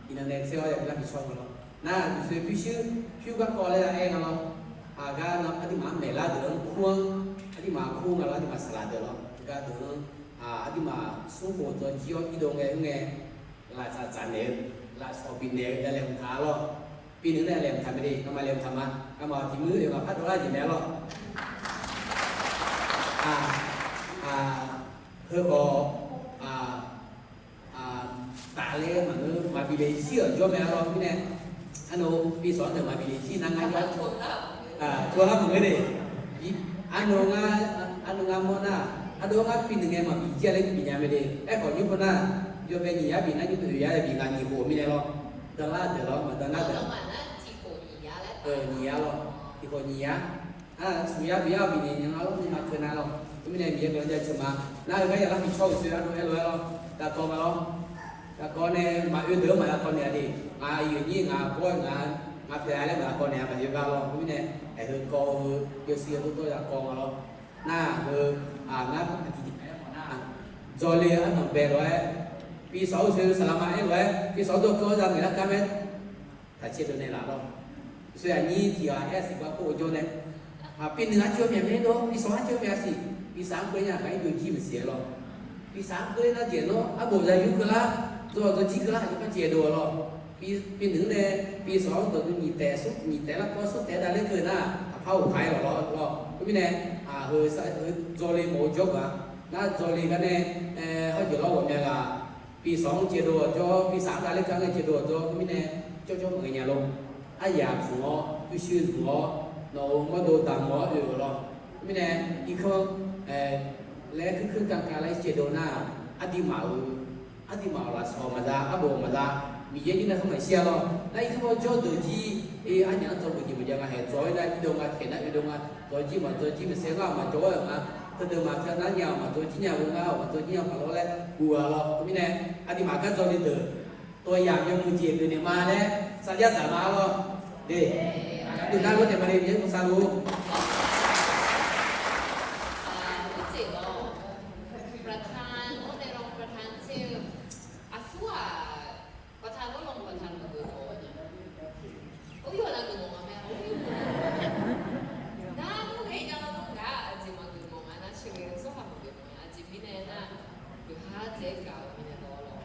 Iqnan nae tser-awr ya bi lar bi shawr nga lawr. Nar uqshoe pyurshuir pyur garkawv laer aer nga lawr. Aqgar nar aqduimaf-anr maeqlar deuq-anr kur-anr, aqduimaf kur nga lawr, aqduimaf saqlaq deuq lawr. Gar deuq-anr aqduimaf smrkhof dzawjir-awr irdov ngae-eu ngae, laftsaf tsaf naeq-eu, lafsawq bifnaeq-eu ya laeqhmq taq-a lawr. Binoeq nae laeqhmq taq mae de, ngamaf laeqhmq taq ma. Ngamaf tiq muir oeq maqpar dovlar jeq naeq-a lawr. Heukhawf, tafler maqngeur maqbi le jir-euq jawr mae-a lawr. Mirnae, arnae bi sawq-anr deuq maqbi le jir nar ngar jawr, tov lar maqngeur de. Arnae ngar, arnae ngar mawr nar, ardov ngar bi noeq ngae maqbi jir-a laer bifnya mae de. Aerkhawf nymr khof nar, yawbae nyiq yar bif nar nymr deuq yar bif nga nyiq khof mirnae lawr. Danlar deuq lawr maqdanlar deuq. Nyiq yar lawr, tiq khof nyiq yar. Aqsur yar bif yar bif ni nya nga lawr, nymr ma keuv nar lawr. Khoermirnae Miqyaer guiqlanq jaceuq ma. Nar-eu gar yaqlar bi tsawr-euq sher arnae aer lof-aer lawr. Gaqkawv ma lawr. Gaqkawv nae maqoe deuq-anr maqya kawv naeq-a de. Ngaq aqyuif nyir ngaq bawr-aer ngaq, ngaq pyaeq-a laer maqya kawv naeq-a maqoe gar lawr. Khoermirnae, aer heu kawv-eu yawshuif yawdawr dawr ya kawv nga lawr. Nar heu, ngar aqjeq tiq ghaq aer mawf nar, dzawle-eu arnan bae lof-aer, bi sawq-eu sher-eu saqlaq ma aer lof-aer, bi sawq-anr dawrkawv-anr za maeqlar gar mae. Taqcaer deuq naeq laf lawr. Sher aqnyir tiq ghaq aer-a siq bar khov-eu jawr nae, bi noeq-anr jir-eu myaq mae lawr, bi sawq-anr jir-eu myaq siq, bi saq-anr keuv nya aqgar ir dov jir maqsiq-aer lawr. Bi saq-anr keuv ler nar jeq lawr, arbof za yur keuv lar, dzaw dzaw jir keuv lar aqjeq par jaeq dov-a lawr. Bi noeq-anr nae, bi sawq-anr dawqdui nyiq taef smr nyiq taef larkawv smr taef dav ler keuv nar, aqpar ghofkhav-aer lawq lawr lawr. Khoermirnae, aq heu sar-eu dzawle mawf-eu jawrgaq-a. Nar dzawle gar nae, hawrjeuq lawr ghawqmya ghaq, bi sawq-anr caevdov-awq jawr, bi saq-anr dav ler keuv-anr nae caevdov-awq jawr. Khoermirnae, jawrjawr maqghae nya lor. Aryaq zmq-awr, pyurshuir zmq-awr, nawq-euq mawrdo damq-awr oe-euq lawr. Khoermirnae, irkanr laer kuirkuir kavkav laer caevdov nar, aqduimaf-euq, aqduimaf-euq lafsawq maqza, arbof maqza, Miqyaer jir nae khanr maqshir-a lawr. Nar irkanr jawr deuq jir, arnyaf-anr dzaw geuf jeq maqjav nga haeq dzaw-aer nar irdov nga taeq nar oedov nga, dzaw jir maqdzaw jir maqsaer ngar-awq maqjawr-aer-euq nga, heudeuq maqteu nar nya-awq maqdzaw jir nya-eu ngar-awq maqdzaw jir nya paq lawr laer guv-a lawr. Khoermirnae, aqduimaf gar dzaw le deuq, dawq yaq myawmuiq jeq deuq naeq ma laer sarjax dzaq ma lawr. De, aqgar deuq nar lawr taef ma le Miqyaer-anr sar lor. Aqsur-aq, ประธาน lawr รองประธาน tser-eu, aqsur-aq, ประธาน lawr รองประธาน maqgeuf mawf-a nya. Or, yawqnan geuf mawf nga mae. Nar nmr ghae nya lar nmr gaq aqjeq maqgeuf mawf nga nar, sheuqghae-eu tsawrhaq maqgeuf mawf nya. Aqjeq mirnae nar, yawqha dzaeq-aer gaq-eu mirnae lawr lawr.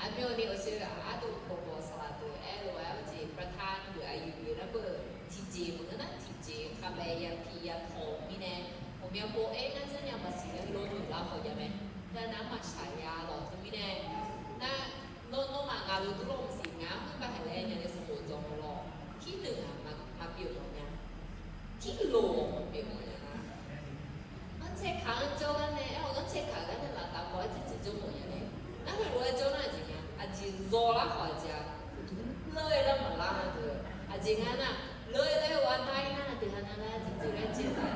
Aqmyanni awqshoe-aq, ardov bawqbawq saqlaq deuq aer lof-aer arjeq ประธาน deuq aqyuif geuf nar beu, tiqjeq maqngeur nar tiqjeq khavbae yapi yatawq-eu mirnae, ghawqmya pov-aer ngar janrnya maqsiq laer heulof noeq lar khawf jav mae. Nar nar maqshaq ya lawq teumirnae, nar nawr nawmaf ngaq lof durlawr maqsiq ngaq-anr khoer baqhaeq laer nya nae sanqbof dzawq-a lawr. Tirnuiq-aq maqpyeuf mawf nya. Tirlof-aq maqpyeuf mawf nya nar, ngar caevkaq-anr jawr gar nae aer-awq, ngar caevkaq gar nae laftav khawf-aer tsertser jawr mawf nya nae, nar heulof-aer jawr nar aqjeq nya, aqjeq zawlar khawf aqjeq-aq, uqduq ler-aer lar maqlar-a deuq, aqjeq nga nar, ler-aer lar-aer ghawqmya dar-ir nar aqdui ha nar lar jir dzoer laer caevtaq-a.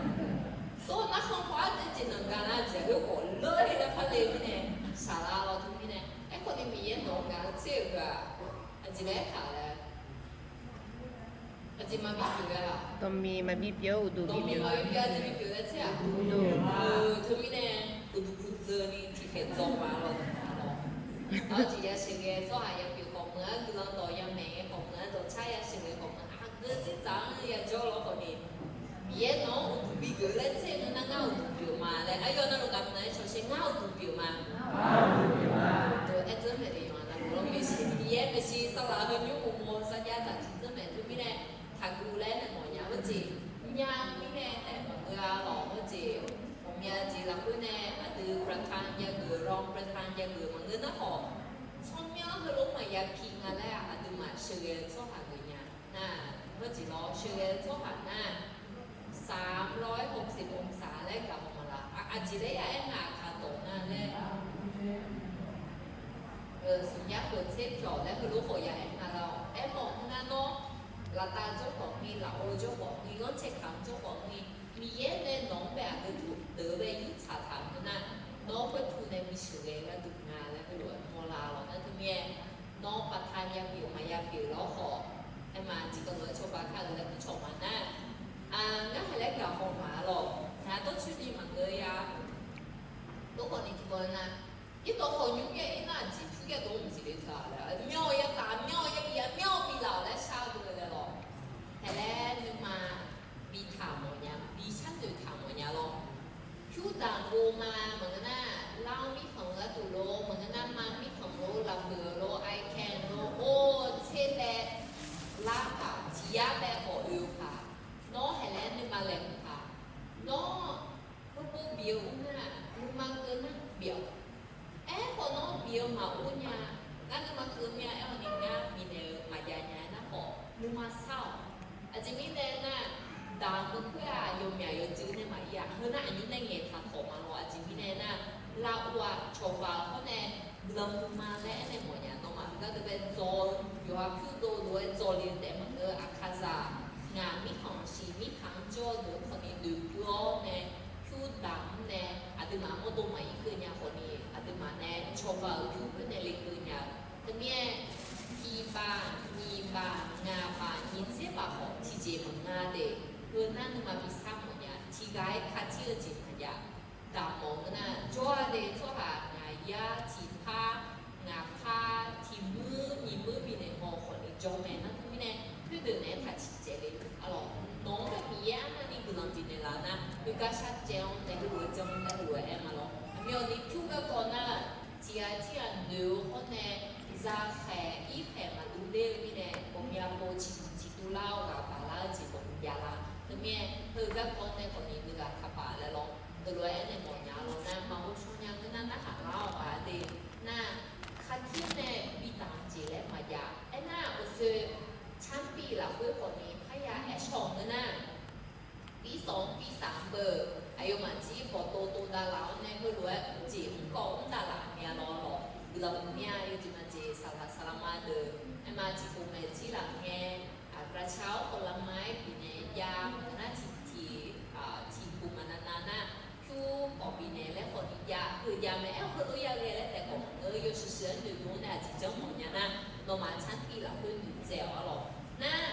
Dawr narkhan khawf-aer dzoer jeq nanqga nar aqjeq khoerkhawf ler-aer lar par le mirnae, shaqlar lawr teumirnae, aerkhawf ni Miqyaer nawq-eu ngaq-eu tser-euq gaq, aqjeq laer aertaq laer Aqjeq maqbi pyeuf-a. Dawqmiq maqbi pyeuf-a, uqduq bi pyeuf-a. Dawqmiq maqbi pyeuf-a, aqjeq bi pyeuf laer tser-aq. Uqduq. Teumirnae, uqduq puq dzeur ni tiqkhaeq dzawq ma lawr. Aqjeq yasheuq ghae tsawrhaq yapyeuf khawf meuq-anr guiqlanq dawq yamaeq ghae khawf meuq-anr dawqcar yasheuq ghae khawf meuq-anr aqgeu dzerdzaq-anr yajawr lawr khawf ni, Miqyaer nawq-anr uqduq bi geuf laer tser ngeur nar ngar uqduq pyeuf ma laer aryawf navluf gaq meuq-anr-aer cawsher ngar uqduq pyeuf ma. Aer dzeur maeq de yawq-a navluf lawr maeqshi Miqyaer maeqshi saqlaq heunymr uqmov sarjax dzaq tiqdzeur maeq teumirnae, taqguv laer naeq mawf nya heujeq nya mirnae taef maqngeur-a lawq heujeq. Ghawqmya jeq lafkhoer nae aqdui ประธาน jav geuf-eu รองประธาน jav geuf-eu maqngeur nar khawf, tsawrmyanr heulof-aer maqya pi nga laer aqduimaf sheuqghae-eu tsawrhaq geuf nya nar, heujeq lawr sheuqghae-eu tsawrhaq nar, สามร้อยหกสิบองศา laer gaq haw ma laf. Aqjeq laer ya aer nga aqkaq dawq nar laer, smq jar khof tser pyawq laer heulof khawf ya aer nga laf-awq. Aermawf-eu nar nawr, laftav jawr khawf ni, lafov jawr khawf ni, ghanrcae kamq jawr khawf ni, Miqyaer nae nawq-anr bae aqgeu tmq deuq-eu bae yurtsaq taq-euq nar, nawr khoertmq nae bisheuq ghae gharduq nga laer heulof-aer mawrlar lawq. Nar teumirnae, nawr baqta ya pyeuf maqya pyeuf lawr khawf, aerma tiqkawv lof-aer cawba kar-euq laer kur cawq ma nar, ngar haeq laer gaq haw ma lawq. Naq dawrcoeni maqngeur-a. Dawr khawf ni tiqkawv nar, irdawq khawf nymr yaer ir nar, aqjeq pyur yaerdawq mqsiq le taq laer, aqmyan-awq ya taf, aqmyan-awq ya bi, aqmyan-awq bi laf-awq laer shar-eu deuq-eu laer lawq. Haeq laer nuima bi taq mawfnya, bi sharnoeq taq mawfnya lawr. Pyur damq gov ma maqngeur nar, lar-awr mirkhanq gharduq lor, maqngeur nar ma mirkhanq lor, lafpeuq lor, iCan lor, or tser laer lar paq, tiq yar bae khawf oe-eu paq, nawr haeq laer nuima laeqhmq paq, nawr heupov bif-eu ur nar, nuima keuv nar bif-awq. Aerkhawf nawr bif-eu maqur nya, ngar nuima keuv mir-a. Aerkhawf ni ngar bifnaeq-eu maqjav nya-aer nar khawf nuima sar-awq. Aqjeq mirnae nar, damq-eu khoer-aq yawmyaq yawjuiv nae maqir-aq, heu nar aqnyir nae ngaeqtaq tawq ma lawr. Aqjeq mirnae nar, lavov-aq cawba-eu hawr nae guiqlanq huiqma laer aernaeq mawfnya. Nawmaf heugar deuq bae dzaw-eu, yawqha pyurdov lof-aer dzaw le-eu taef maqngeur. Aqkaqzaq ngaq mirkhanq shiq mirkhanq-anr jawr-eu deuq-anr khawf ni noeqkeuv-awr nae, pyur damq-anr nae aqduimaf mawrdov maqir keuv nya khawf ni, aqduimaf nae cawba-euq pyur khoer nae lekeuv nya-eu. Teumirnae, tiqbaf nyiq baf ngaq baf nyiq tser baf khawf tiqjeq maqnga de. Heu nar nuima bi sar mawfnya, tiqghaq-aer kar jir-eu jeq maqjav. Damq mawf-eu nar, jawr-a de, tsawrhaq ngaq yar tiqpar ngaq par tiq muir nyiq muir bifnaeq mawf khawf ni jawr mae. Nar teumirnae, khoerdeuq naeq-aer taq ciqcaev le. Arlawq, nawq-anr bae Miqyaer arnavni guiqlanq bifnaeq laf nar, khoergar shar caev-anr nae heulof-aer janr-anr nae heulof-aer aer ma lawr. Aqmyanni pyur garkawv nar, tiqghaq tirghaq noeq-eu hawr nae, zakhaeq irkhaeq maqdur ler-eu mirnae, ghawqmya pov ciqduq ciqduq lar-awr ghaq baq lar-eu jeq bawq mqjav lar. Teumirnae, heu garkawv nae khawf ni nuighaq taqpaf laer lawr. Heulof-aer aernaeq mawfnya lawr nar, maqghov shaw nya ngeur nar narhaq lar-awq ghaq de. Nar, khartir nae bi damq jeq laer maqjav. Aernar, aqshoe canrpiv lafkhoer khawf ni parya aer shawq ngeur nar, pirsanq-anr pirsaq-anr beu, aqyawfmaf jir bawqtov tov davlaf-awr nae heulof-aer mrjeq mrkawv mr davlaf mya lawr lawq. Guiqlanq mya yawjeq maqjeq saqlaq saqlaq ma deuq, aerma tiqpov maeq jir laf ngae, aqgaqca-awr khawf lavma-aer bifnaeq jav maqngeur nar tiq tiq, tiqpov maqnav nav nar, pyur khawf bifnaeq laer khawf ni jav, heujav mae aer-awr heulof ya ghae laer taef khawf maqngeur. Yawshuif shuif-aer noeqdov nae aqjeq janr mawfnya nar, nawmaf canrpiv lafkhoer noeqtsaev-awq arlawq. Nar,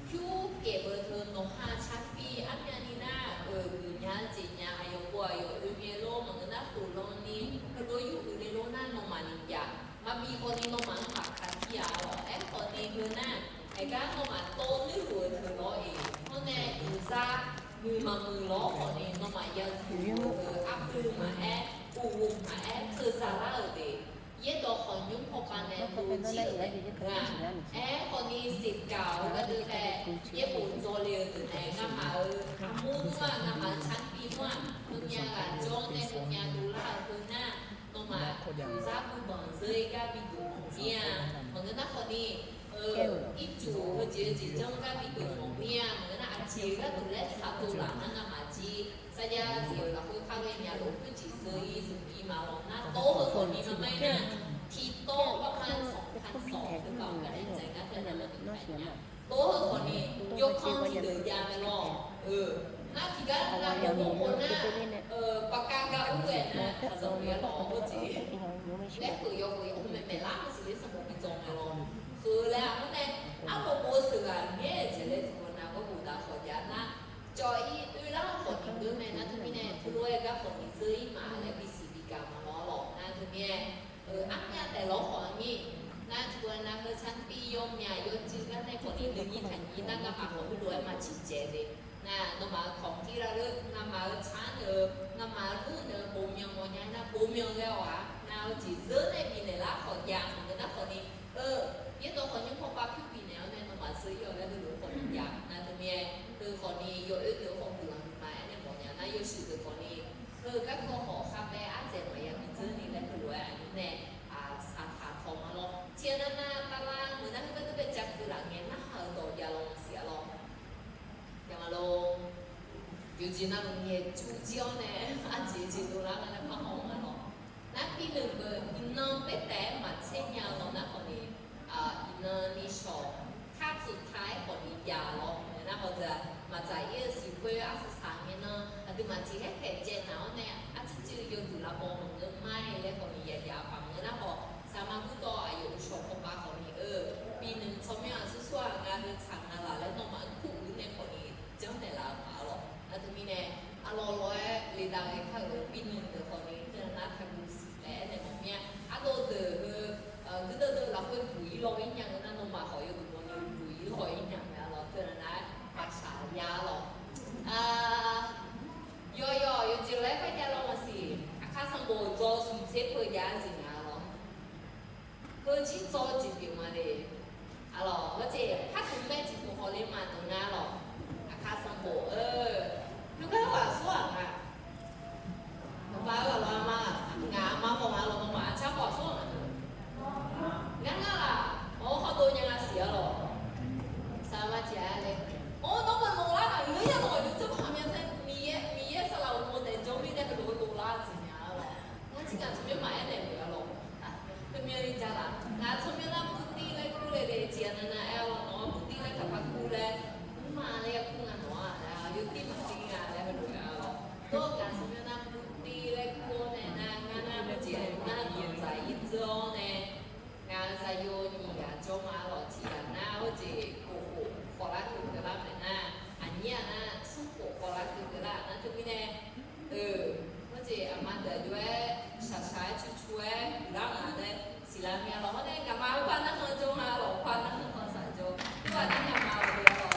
pyur kaef beu teu nawqha canrpiv armyavni nar, euq geuf nya-eu jeq nya, aqyawf pov aqyawf oe ngae lor maqngeur nar, khof lan ni heulof yur uiq le lor nar, nawmaf ni jav maqbif khawf ni nawmaf-anr maqkaqir-a arlawq. Aerkhawf ni heu nar, aergar nawmaf tov nuirluf-eu teu lawr-iq hawr nae uqzar muiq maqmuiq lawr khawf ni nawmaf ya zmq-eu arpuiv maqaer, uqghof maqaer teuza lar-euq de. Yaerdawq khawf nymr pawpav nae dovjir-euq taef nga. Aerkhawf ni siqgaq-awr gardeuv tae, yaerbof dzaw le-eu deuq nae ngamaf-euq armur nmr-aq, ngamaf-euq canrpiv nmr-aq, heumya ghaq jawr nae heumya dovlar-euq heu nar, nawmaf uqzar guibanq zeur-ir gar bi geuf mawf mir-a. Maqngeur nar khawf ni, ircuf heujeq-eu jeq janr gar bi geuf mawf mir-a. Maqngeur nar aqjeq gharduq laer tsaq dovlaf nar ngamaf jir sarjax zif-euq lafkhoer kar ghae nya lof khoerjeq zeur-ir zmq-ir ma lawr nar, tov-eu khawf ni maqmae nar, tiqtawv baqma sanqpaq sanq teu baq gar nae dzaeq gar tae nar maqdui taq nya. Tov-eu khawf ni yawkanr tiqdeuq jav mae lawr. Nar tiqgar nar yawqmawr khawf nar, baqkav gar ur ghae nar, aqzanq ya lawr heujeq laer peuq yawpeuq yawpeuq maeqmaeq lar maqsiq ler sanqbof bi dzaw mae lawr. Heu laer armur nae, armawr bof-eu sheuqghaq ngaer-eu jeq laer tiqkawv nav gawr bof dav khawf jav nar, cawv-ir oe lar khawf ni geur mae nar teumirnae, teulof-aer gar khawf ni zeur-ir ma laer bisiq bigaq ma lawr lawq nar teumirnae, armyav taef lawr khawf-anr ni, nar tiqkawv nav heu canrpiv yawmyaq yawjuiv gar nae khawf ni nuinyir taqnyir nar ngamaf khawf heulof-aer maqciq caev le. Nar nawmaf-euq kawq tir lar lor, ngamaf-euq canr naeq-eu, ngamaf-euq lur naeq-eu bofmyanq mawfnya nar bofmyanq ghae-awq-aq, nav-eu jeq zeur nae bifnaeq lar khawf jav maqngeur nar khawf ni, eu, yaerdawq khawf nymr pawpav pyur bifnaeq-awr nae nawmaf zeur-ir-awq laer heulof-aer khawf ni jav nar teumirnae, heu khawf ni yawoer deuq-anr khawf guiqlanq huiqma-aer nae mawfnya nar yawshuif deuq khawf ni, heu garkawv khawf kharpae ardzaq maqya miqdzeur ni laer heulof-aer aqnyir nae saqtaq tawq ma lawr. Tiqghaq nav nav bavlar meuq nar heugar deuq bae ja keuv laf ngae narhaq-euq dawq jav lawr maqsiq-a lawr. Jav ma lawr. jeq navluf ngaeqcu jir-awr nae, arjeq jeq dovlar nga laer par haw nga lawq. Nar bi nui beu iqnan baertaef-aer maqtser nya-eu lawq nar khawf ni, iqnan ni shawq kar tsuif ta-aer khawf ni jav lawq. Nar khawf deuq maqdzaq ir-eu siq khoer arsaq saq ngae nan aqduimaf tiq haer taeq jaev naq-awr nae, arcuiv cuiv yawduq lavbaw maqngeur ma-aer laer khawf ni ya jav paq ngeur nar khawf, saqma gurdawv aqyawf uqshawq kawvpav khawf ni-eu, bi nui tsawrmyanr-aq sursur-aq nga heu tsaq nga laq laer nawmaf kur uiq nae khawf ni janrnaeq laf-eu paq-a lawq. Nar teumirnae, arlawr lawr-aer ledav ghae kar-euq bi nui deuq khawf ni teunar taqguv siq laer aernaeq mawf mir-a. Ardov deuq heu guirdeuv deuv lafkhoer buq ir law ir nya-eu nar nawmaf khawf yawduq bawni buq ir law ir nya-eu mae-a lawq. Teunar nar-aer paqshaq ya lawq. Yawqyawq yawqjeq laer par jav law maqsiq. Aqkar sanqbof dzaw smq tser peu jav-aer zif nga lawq. Heu jir dzaw-eu jeq pyeuf ma le. Aqlawq, hawjeq par tmq bae tiq tmq khawf le maqdeuq nga lawq. Aqkar sanqbof-eu nuikar ghaq sawr-aq nga. Aqbaq-eu ghaq lawq, aqma, ngaq aqma khawf nga lawq, nawmaf aqcar khawf sawr-aq nga. Ngar ngar laf, awr hawrdov nya nga siq-a lawq. Saqlaq ma tiq-a le. Or, nawr maqloq lar ngaq, ngeur ya nawq-eu jawrmawr khaqmya tae Miqyaer, Miqyaer saqlaq uqmov daefjawr mirnae heulof-aer lof lar-eu jeq nya-a lawq. Ngar jir ngaq tsawrmyanr maqaer naeq-euq-a lawq. Heumyanr li ja laf, ngaq tsawrmyanr nar murdir laer kur le le jeq-a navnav aer-awr nawq-anr murdir laer taqpar kur laer, mrma laer ya kur nga nawq-a laer, yawdir maqdir nga laer heulof-aer-a lawq. Dawr ngaq tsawrmyanr nar murdir laer kur-awr nae nar ngar nar murjeq nar nyiq dzaq ir dzeur-awr nae, ngaq-euq zaqyo nyiq ghaq jawr ma lawq. Tiq ghaq nar hawjeq khof khof khawf lar keuv keuv lar mae nar, aqnyir-aq nar smr khof khawf lar keuv keuv lar nar teumirnae, hawjeq aqma deuq aqjox-aer shaqshaq-aer cucu-aer uiqlar nga laer siqlar mir-a lawq. Hawr nae ngaqma-anr par narkhan jawr nga lawq, par narkhan khanqsaq jawr. Khoerghaq nar ngaqma-euq lawq.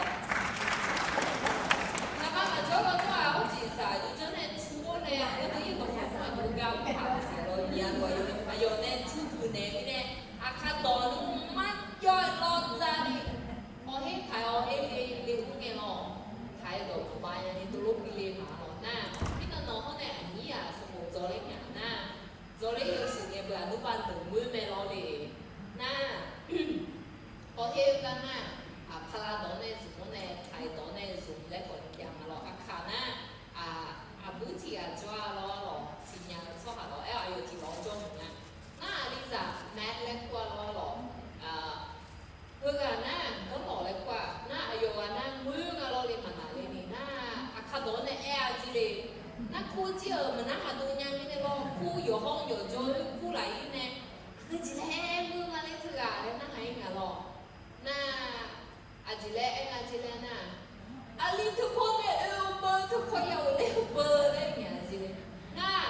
Ngaqma maqjawr law tsawrhaq hawjeq zaq yawdzanr nae cu-awr nae aqgeu deuq ir dawq khawf smr aqgeu gar mr paq-eu siq lawr. Iq-a lawq, aqyawf nae cu huiq naeq mirnae, aqkar dawq nmr mar jawr-aer lawr dzar ni, hawr her taq-awr her le le mr ngae lawq. Taq-aer dawq maqbav nya ni dovlof bi le maq lawq nar, mirnan nawq hawr nae aqnyir-aq sanqbof dzaw ler nya nar, dzaw ler yawshuif ngae beu aqduimaf deuq moer mae lawr le nar, hawr her-eu gar nar, aqpar lar dawq-anr nae zmq-anr nae taq-aer dawq-anr nae zmq laer khawf ni jav ma lawq. Aqkaq nar, aqbur tiq ghaq jawr-a lawr lawq, siqnya-eu tsawrhaq lawq-aer aqyawf tiq lawq jawr mq nga. Nar aqlizaq Matt laer kur-a lawr lawq. Heughaq nar, Gawrlawq laer kur-a nar, aqyawf ghaq nar moer nga lawr le maqnaq le ni nar, aqkar dawq-anr nae aer-a jir le. Nar kur jir-euq maqnar haq dov nya mirnae lawr, kur yawqhawr yawqjawr kur laf-ir nae, aqgeu jeq laer moer nga laer teughaq laer narhaq-ir nga lawr. Nar, aqjeq laer aer nga jir laer nar, aqli teupaw nae oe-eu beu teupaw ya ghofler-eu beu laer ngaeq-a jir le. Nar,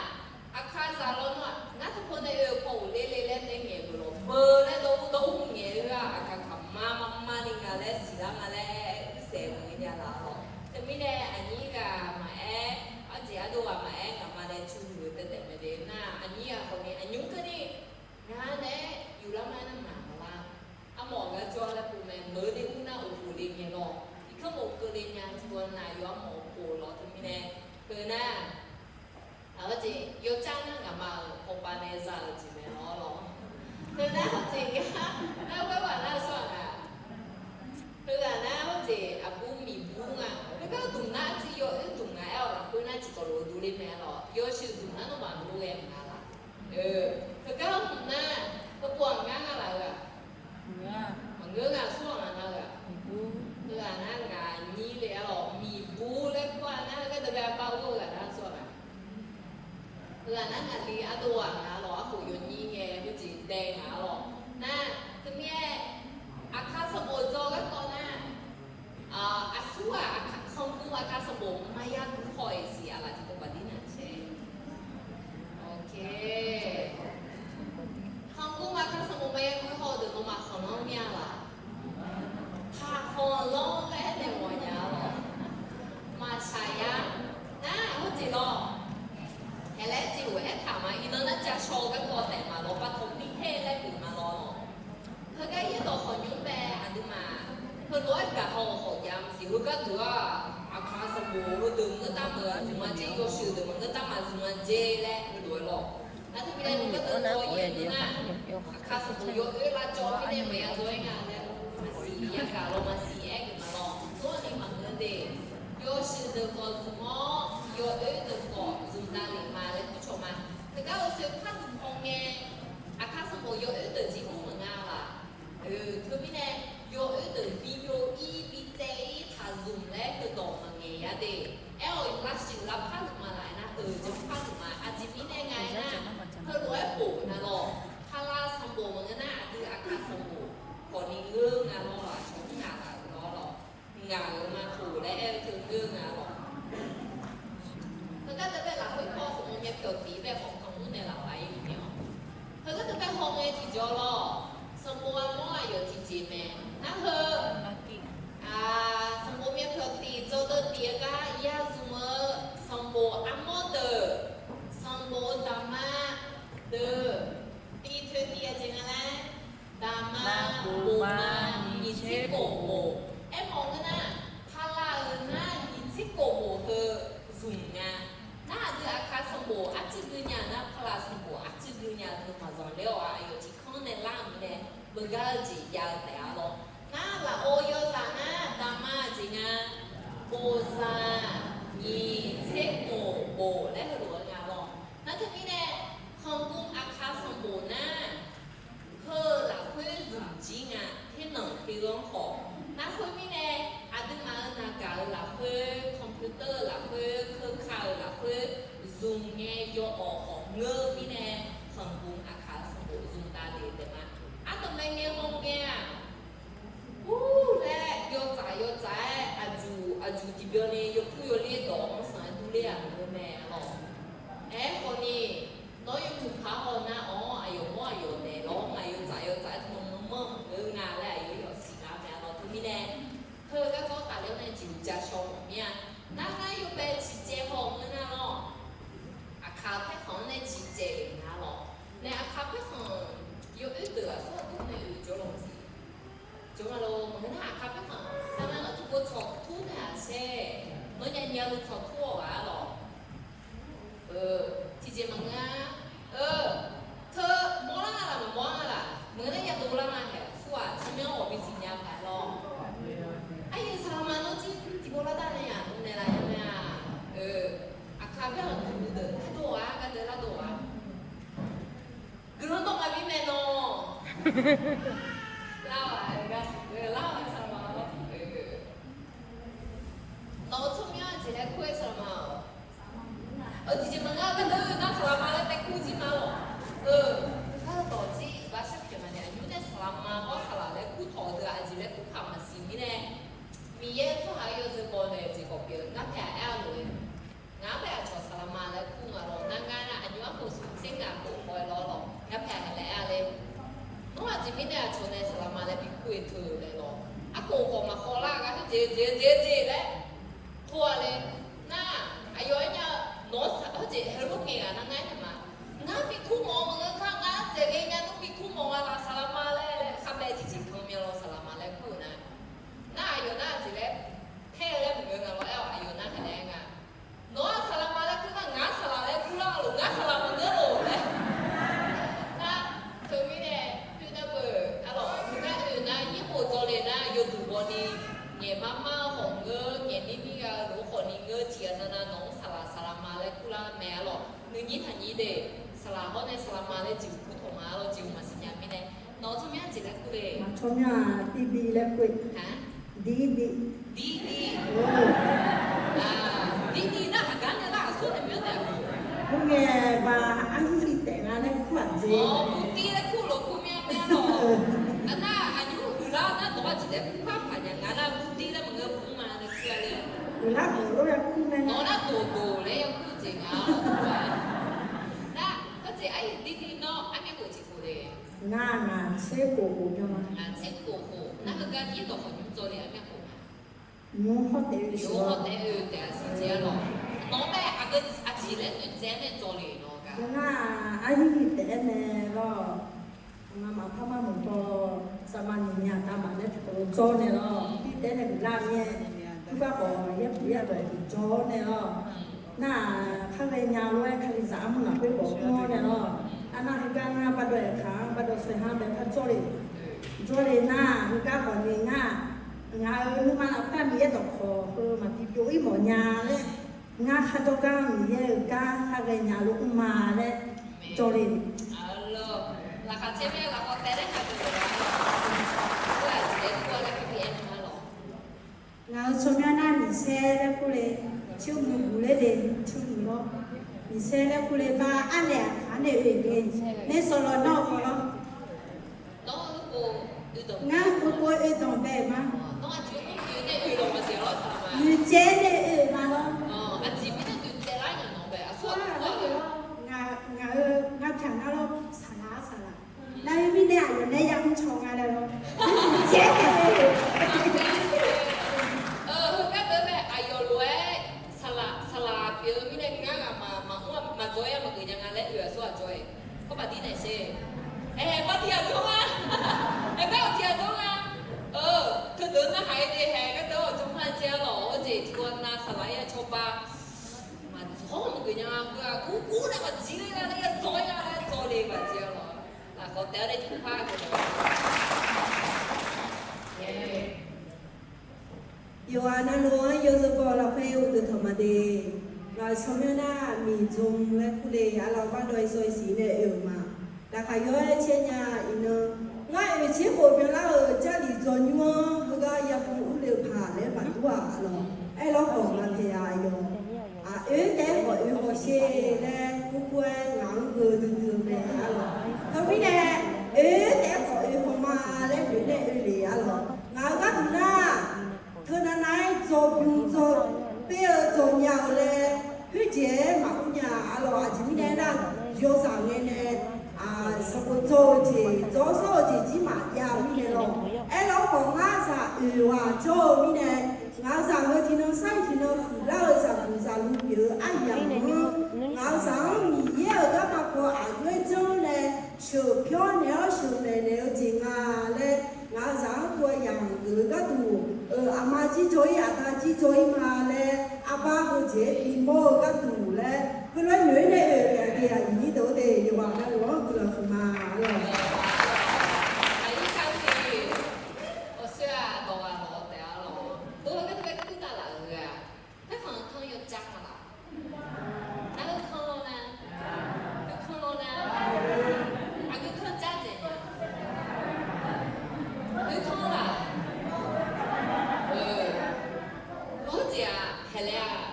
aqkar zaq lawr nar, ngar teupaw nae oe-eu paw ghofler le laer nae ngaeq beu lawq, beu laer dawr ur dawr ur ngaeq-eu-aq, aqkar kaq ma ma ma ni nga laer siqlar nga laer uirsaef maqngeur nya laf lawq. Teumirnae aqnyir ghaq maqaer, arjeq ardov ghaq maqaer, ngaqma nae cu huiq-eu taef taef mae de nar, aqnyir ghaq khawf ni aqnymr keuvni ngar nae yuflar ma nar maqmaq lar. Armawf gar jawr laer pov mae, meuq-eu de ur nar uqpov le ngae lawr. Irkanr mawf keuv le nya tiqpov nav yawf armawf uqpov lawr teumirnae, heu nar, aqjeq yawcar nar ngaqma-euq pawqpav nae za-euq jeq mae lawr lawr. Heu nar hawjeq gar, nar ghaer ghaq nar-eu tsawrhaq nga. Heughaq nar hawjeq aqbur miqbur nga. Heugar dmq nar arcuiv yawoer dmq nga aer-awq lafkhoer nar tiqkawv lof-eu dovler mae lawr. Yawshuif dmq nar nawmaf lof ghae maqnga laf. Heugar hmq nar, heupov-aq ngar nga laf-eu-aq, maqngeur nga, tsawrhaq nga nar-eu-aq, heughaq nar ngaq nyir le-a lawq. Miqbur laer kur-a nar heugar deuq ghae bar ur-eu ghaq nar tsawrhaq nga. Heughaq nar ngaqli ardov ghaq nga lawq, arkhof yawnyir ngae heujeq dae nga lawq. Nar, teumirnae, aqkar sanqbof dzaw garkawv nar, aqsur-aq, khanqgur aqkar sanqbof maqya guihaw-iq siq, aqlaf tiqdawq baqdir nar cae. Khanqgur aqkar sanqbof maqya guihaw-eu deuq nawmaf khanqlanr mir-a laf. Taqkhanqlanr laer nae mawfnya lawq. Maqshaq ya. Nar hawjeq lawr. Haeq laer jeq-euq aertaq ma, iqnan nar ja shaw-eu garkawv taef ma lawr, baqtawq mir tae laer pyeuf ma lawr. Heugar yaerdawq khawqnymr bae aqduimaf heulof-aer gaqhaw-euq khawf jav maqsiq. Heugar deuq-aq, aqkaq sanqbof heudeuq maqngeur tar maqzmq-a jer, yawshuif deuq maqngeur tar maqzmq-a jer laer heulof-aer lawr. Nar teumirnae heugar deuq dzaw-ir-a nar, aqkaq sanqbof yawoer lavcawv mirnae maqya dzaw-ir nga laer maqsiq, yagaq lawr maqsiq aer geuf ma lawr. Dawrni maqngeur de, yawshuif deuq khawf zmq-awr yawoer deuq khawf zmqdav lef ma laer kur cawq ma. Heugar oeqsoeq par zmq hawngae, aqkar sanqbof yawoer deuq jir ur maqnga laf. Teumirnae, yawoer deuq bi byov-ir bi tsaev-ir taq zmq laer heudawq maqngaeq ya de. Aer-awq, lavshuif lavpar zmq ma laf-aer nar, euq janr par zmq ma. Aqjeq mirnae nga aernar, heulof-aer bof nga lawq. Paqlav sanqbof maqngeur nar, aqdui aqkar sanqbof khawfni ngeur nga lawr, aqcawq-anr ngaq laf-euq lawr lawq. Ngaq-euq ma toq laer aer-eu teu ngeur nga lawq. Heugar deuq bae lafkhoer paw sanqbof myavpyawq tiq bae khawf kanq mr naeq laf-awq, aqyuif aqnyir-awq. Heugar deuq bae hawngae tiqjawr lawr, sanqbof armawr aqyawf tiqjeq mae. Nar heu, sanqbof myavpyawq tiq dzawdeuv tiq-eu gar ya zmq-eu sanqbof armawr deuq, sanqbof daqma deuq, tiq toeq tiq-a jeq nga laer, daqma bof ma nyiq tser kof bof. Aermawf ngeur nar, paqlav-euq nar nyiq tser kof bof heu zmq nga. Nar aqdui aqkar sanqbof arcuiv gui nya nar, paqlav sanqbof arcuiv gui nya-eu teu maqzanq ler-awq. Aqyawf tiq kanr nae lar-euq mirnae, beugar-eu jeq jav-eu taef-a lawr. Nar lafov yawzaq nar daqma jeq nga, bof zaq nyiq tser kof bof laer heulof-aer nga lawr. Nar teumirnae, khanqgmr aqkar sanqbof nar, heu lafkhoer zmq jir nga, ternanq teuganr khawf. Nar khoermirnae, aqduimaf-euq naqgaq-eu lafkhoer, computer-eu lafkhoer, keuka-euq lafkhoer, zmq ngae yawawq khawf ngeur mirnae, khanqgmr aqkar sanqbof zmqdav lef taef ma. Ardanqbae ngae hawngae-aq, ur laer yawtsaf yawtsaf-aer aqjuq aqjuq tiqbyan ni yawkur yawler dawq-awr sanq-aer durler-aq maqngeur mae lawq. Aerkhawf ni, nawr yawmuiq paq-awr haw nar awq-anr aqyawf mawr aqyawf naeq lawr ngaq yawtsaf yawtsaf-aer tmq manr manr-eu nga laer aqyawf yawf siqlar mae lawq. Teumirnae, heu garkawv tafler-awr nae jeqhuq ja shaw mawf mir-a. Nar ngar yawbae ciqcaev haw ngeur nar lawr, aqkaq paerkhanq-anr nae ciqcaev-euq nga lawq. Nae aqkaq paerkhanq yawoer deuq aqsur aqdui nae oeq jawrlawq jeq jawr ma lor. Maqngeur nar aqkaq paerkhanq sar nar nawr tiqpov tsawqtur nae-aq shaer, nawr nyanya-eu tsawqtur-awq ghaq-a lawq. Tiqjeq maqngeur-a. Teu mawrlar nga laf maqmawr-a laf maqngeur nar yadov lar nga haeq-aq, surghaq tsawrmyanr ghawq bisiq nya paq-aer lawr. Aqyuif saqlaq ma nawr jir tiqpov lar dar nae-aq, naeqlaf ya mae-aq. Aqkaq paerkhanq duq deuq lardov-a, gardeuv lardov-a. Guiqlanq dawq maqbi maeqnawq. Lar-awq, lar-awq, saqlaq ma-awr. Nawq-eu tsawrmyanr-a jeq laer kur-aer saqlaq ma-awq. Eu, tiqjeq maqngeur-a, gardeuv nar saqlaq ma laer tae kur jir ma lawq. Eu, gardawq jir iqbax sharpyaeq maqnaeq aqnymr nae saqlaq ma-awr saqlaq laer kur tawq-eu deuq-aq aqjeq laer kur kaq maqsiq mirnae, Miqyaer tsawrhaq-eu yawzeu baw naeq-eu jeq khawf pyeuf-eu ngar paeq-aq aer-a lof-aer, ngaq-anr bae aqcawq saqlaq ma laer kur nga lawq. Nar ngar nar aqnymr arkhof smq tser ngaq khof haw-aer lawr lawq. Ngar paeq-a laer aer-a ler. Nawr aqjeq mirnae aqcawq nae saqlaq ma laer bi kur-eu teu laer lawq. Arkhof khawf maqhaw lar-eu gar khoerjeq jeq jeq jeq laer tov-a le. Nar aqyawf aernya-eu nawq-anr saq khoerjeq heulof ngaeq ghaq nar ngar aernaeq ma. Ngar bi kur mawf-eu maqngeur kar ngar dzaeq ghae nya nmr bi kur mawf nga laf saqlaq ma laer laer kharbae tiqjeq kan myanlawr saqlaq ma laer kur-euq nar. Nar aqyawf nar aqjeq laer paer-eu laer maqngeur nga lawr aer-awq aqyawf nar heunaeq-aer nga. Nawq-anr saqlaq ma laer kur nar ngaq-anr saqlaq laer kur lar-a lof, ngar saqlaq maqngeur lof laer. Nar teumirnae, khoernar beu, arlawq, khoergar oe nar yir khof dzawle nar yawduq bawni, ngaeq mar mar-eu khawf ngeur, ngaeq mir mir gha-eu lof-aer khawfni ngeur tiq ghaq navnav nawq-anr saqlaq saqlaq ma laer kur lar mae arlawq. Nuinyir taqnyir de, saqlaq hawr nae saqlaq ma laer jeqhuq kur tawq ma arlawq, jeqhuq maqsiq nya mirnae. Nawq-eu tsawrmyanr jeq laer kur le. Tsawrmyanr-aq, diqdiq laer kur. Diqdiq. Diqdiq. Diqdiq nar aqgar nae nar aqsur nae myanr taef-a. Khoerngae ba arhir taef nga laer kur-aq jeq. Murtir laer kur lof kur myanr myanr lawq. Aqnar aqnymr huiqlar nar dawq-a jeq laer kur par paq nya nga nar murtir laer maqngeur mr ma nae kur-a le. Huiqlar dawq lof ya kur mae. Nawq nar dawqdawq laer ya kur jeq nga. Nar khoerjeq aryaeq diqdiq nawr armyav khof jeq khof le. Ngar ngaq tser khof khof myanr ma. Ngaq tser khof khof nar heugar yaerdawq khawf nymr dzawle armyav khof ma. Nymr hawr taef-eu siq-awr taef-eu taef-a siq jeq arlawq. Nawq-anr bae aqgeu aqjeq laer noeqtsaev-aer nae dzawle nawq gar. Ngar arhir taef-aer nae lawr. Aqma maqpar mar maqbaw, saqma nyiq nya tavmaf laer tiqkawv dzawr nae lawr. Arhir taef-aer nae guiqlar mir-aer, arbar khawf yaerbof yaerdawq tiqjawr nae lawr. Nar-aq, khar ghaenya lof-aer Kalizaq armur lafkhoer khawf mr-awr nae lawr. Arnar heugar ngar bardawv aerkaq-anr bardawv saeqha-anr bae par dzawr le. Dzawr le nar-aq, heugar khawfni ngar, ngaq-euq nuima lafkhoer Miqyaer dawqkawq heu maqbi byov-ir mawf nya laer Ngar khar jawrgar Miqyaer-euq gar khar ghaenya luf mr ma laer jawr le. Ngaq-euq tsawrmyanr nar Miqsaer laer kur le, cirmuiq guq ler de, cirmuiq lawr. Miqsaer laer kur le ba, arnaeq aqkaq nae oe de, nae sawqlawq nawr-eu khawf lawr. Ngar heupov oe danq bae-euq ma. Muiqcaev nae oe-euq ma lawr. Ngaq-euq ngar pyaq ngar lawr, saqlaq-ar saqlaq. Nar-eu mirnae aqyawf nae yamr caw nga laer lawr. Muiqcaev nae oe-euq. Heugar deuq bae aqyawf lof-aer saqlaq saqlaq pyeuf-eu mirnae ngar ghaq maqmr maqdzawr-aer maqgeuf nya nga laer oe-aq sawr-aq jawr-e. Kawrpaq dir naeq sher. Aer, bar tiq ghaq jawr nga. Aer, gar-awq tiq ghaq jawr nga. Teudeuq narhaq-aer de hae, gardeuq-awq jawr ma jae-ar lawq. Hawjeq tiqghaq nav saqlaq-aer cawba maqdzawr maqgeuf nya nga. Heu-aq kurkur nae maqjir ler nga laer ya dzawr-aer nga laer dzawr le maqjir-a lawq. Lafkawv taef-aer nae tiqpar geuf-a. Yawqghaq navluf-anr yawzeu baw lafkhoer uqduq tanq ma de. Ngaq-euq tsawrmyanr nar Miqdzmq laer kur le, arlawq bardawv-i sawv-i siq nae oe-euq ma. Laqkhaq yawr-aer caer nya iqnan, ngar oeq tser khof byanlar-euq Jarlif dzawnymr-anr heugar yafun urle-eu paq laer maqdur-aq lawq. Aerlawr khawf maqpyaeq-a yawq. Oer taef-aer khawf oe hawsher laer kurkur-aer ngaq-anr geuduidui-eu mae-a lawq. Teumirnae oer taef-aer khawf oe hawma laer noeq nae oe le-a lawq. Ngaq-euq gharduq nar, teunav nav-aer dzaw bym dzaw, per-eu dzaw nya-eu laer, khoerjeq-aer maqmr nya-a lawq. Aqjeq mirnae aernar, yawzaq ngae nae sanqbof dzaw-eu jeq, dzaw sawr-eu jeq jir maqjav-eu mirnae lawq. Aerlawr khawf ngar zaq oeq-aq jawr-eu mirnae, ngaq-euq zaq heu tiqnan sar-iq tiqnan huiqlar-eu zaqguq zaqlu pyeuf-eu aryamq-anr, ngaq-euq zaq-anr Miqyaer-euq garma paw aqjox-aer janr nae sheuqpyawr naeq-awr sheuqmaeq naeq-eu jeq nga laer, ngaq-euq zaq-anr tuvyamq geuf-eu gharduq, aqma jir dzaw-ir aqda jir dzaw-ir ma laer, arbar heujeq-aer bimawr-eu gharduq laer, heulof-aer noeq-aer nae oe-euq aqdui aqyuif nyir deuq-eu de yawqghaq navluf-anr guiqlanq huiqma lawq. Aqyuif kar-eu, awqsoer-aq dawq ghaq lawq taef-a lawq. Dov-eu gharduq-aer kurdav laf-euq-aq, paerkhanq kanr yawcar ma laf? Nar heukanr lawr nar, heukanr lawr nar, aqgeu kanr jar dzaeq-a. Heukanr laf? Hawr jeq-aq haeqlaer-aq,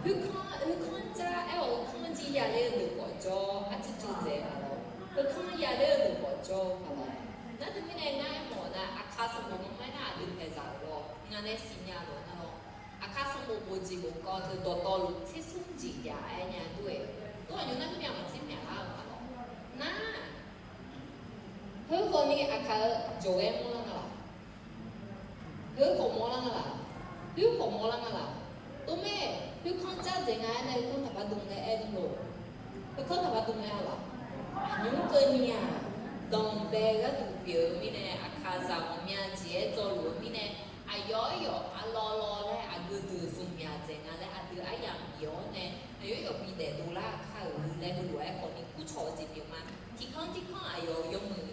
heukanr heukanr jar aer-awq, heukanr jir ya ler-eu deuq khawf jawr, arcuiv cuiv dzaeq-a lawr. Heukanr ya ler-eu deuq khawf jawr-eu ma lawr. Nar teumirnae ngar aermawf-eu nar, aqkar sanqbof maqmaer nar aqdui paeqzaq-euq lawr, ngaq nae siqnya-euq nar lawr. Aqkar sanqbof bof jeq bof kawv teu dawqtawvluf tser smr jeq jav-aer nya dur-aer, dur-aq nymr nar khoermyav maqtser myaqlar-euq ma lawr. Nar, heukhawf ni aqkaq-eu jawq-aer mawrlar nga laf? Heukhawf mawrlar nga laf? Heukhawf mawrlar nga laf? Tov mae, heukanr jar dzaeq nga-aer nae heukanr taqpar dm laer aer dur lof. Heukanr taqpar dm laer-a laf? Aqnymr keuvni-aq, danqbae gharduq pyeuf-eu mirnae, aqkaqzaq ghawqmya jeq-aer dzawluf-eu mirnae, aqyawf-aer yawf arlawr lawr laer aqgeu deuq zmqmyaq dzaeq nga laer aqdui aryamq bif-awr nae, aqyawf-aer yawf bidaef dovlar kar-euq laer heulof-aer khawf ni kurcawq-eu jeq pyeuf ma. Tiqkanr tiqkanr aqyawf-euq yawmuiq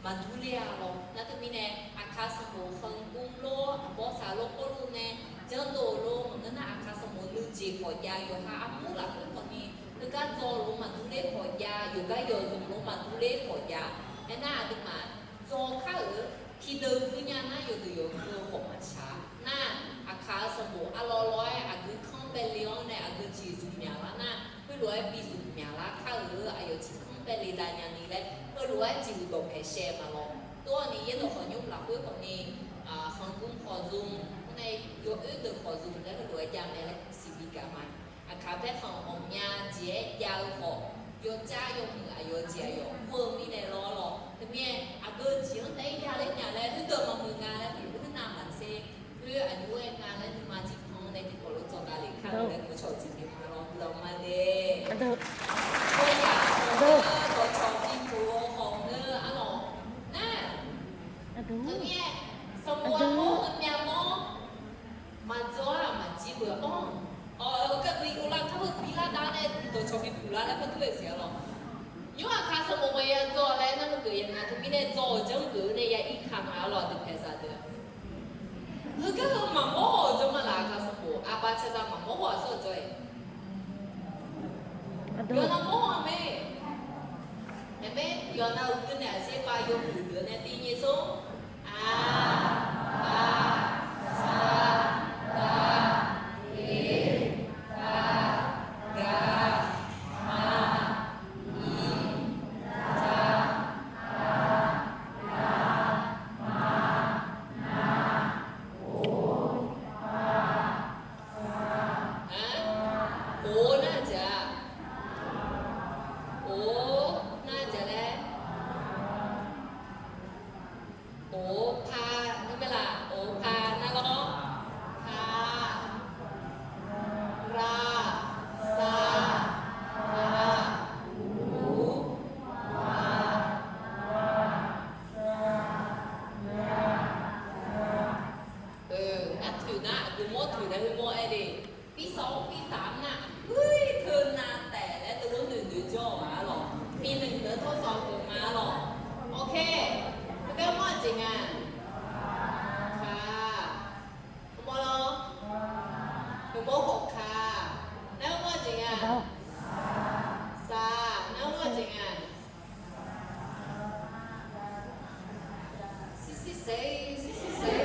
maqdur ler-a lawr. Nar teumirnae aqkaq sanqbof khanqgmr lor, aqbawr saq lor, pawrluv nae janrdov lor, maqngeur nar aqkaq sanqbof nuijeq khawf jav, yawqha armur lafkhoer khawf ni heugar dzaw lof maqdur ler khawf jav, yawqgar yawqzmq lof maqdur ler khawf jav. Aernar aqduimaf dzaw kar-euq tiqdeuq gui nya nar yawqdeuq yawqgeu-eu khawf maqshaq nar, aqkaq-eu sanqbof arlawr lawr-aer aqgeu kanr bae le-awr nae aqgeu jeq zmqmyaq lar nar, heulof-aer bi zmqmyaq lar kar-euq aqyawf tiqkanr bae le dav nya ni laer heulof-aer jeqhuq dawqpae shaev ma lawr. Tov-awq ni yaerdawq khawqnymr lafkhoer khawf ni, khanqgmr khawf zmq, khoer nae yawoer deuq khawf zmq laer heulof-aer jav mae laer siqbi gaq ma. Aqkaq paerkhanq ghawqmya jeq-aer jav-eu khawf, yawcar yawmuiq aqyawf jeq aqyawf kur-eu mirnae lawr lawr. Teumirnae aqgeu jeq-anr taef-aer jav ler nya laer khoerdeuq maqmuiq nga laer, khoernav maqtser, khoer aqjox-aer nga laer nuima jir kan-anr nae tiqkawv lof dzawqdav lef kar-eu laer kurcawq jeq pyeuf ma lawr, guiqlanq ma de. Khoer-aq, dawqcawq bi puq-eu khawf ngeur arlawq nar, teumirnae sanqbof armawr heumya mawr maqdzaw-aq maqjir beu-awr, awq, garbi uvlar kar heu bilar dav nae dawqcawq bi puq lar laer kar dur-aer siq arlawq. Nymr aqkaq sanqbof maqya dzaw laer nar, heugeuf ya nga teumirnae dzaw-euq janrgeuf-eu nae ya ir ka ma arlawq, aqdui paeqzaq deuq. Heugar heu maqmawr hawq-euq jawr ma laf, aqkaq sanqbof aqbaq caqzaq maqmawr hawq-aq sawr-eu jawr-aer. Yawqnan mawr-aq mae. Aermaer yawqnan uqduq nae aqzerpav yawhuiq deuq nae tiv nyae sor. A, ba, za, da, e, fa, ga, ma, i, za, a, la, ma, na, o, a, Aq, o nar-aq jeq-a. O nar-aq jeq laer. O pa, ngar mae laf, o pa nar lawr. Pa, ra, sa, ha, u, pa, ra, sa, ya, za. Nar toeq nar aqgeu mawr toeq nae heumawr aer le. Pirsav-awr pirsaq nar, ui, teunav taef laer teulof noeq noeq jawr-awq arlawq. Mirnae noeq tawr sawq-eu ma arlawq. Awq, khaer, teugar mawr-aq jeq nga. Ka, heumawr lawr. Heumawr khawf ka. Nar mawr-aq jeq nga. Saq, nar mawr-aq jeq nga. Sirsirsaq, sirsirsaq.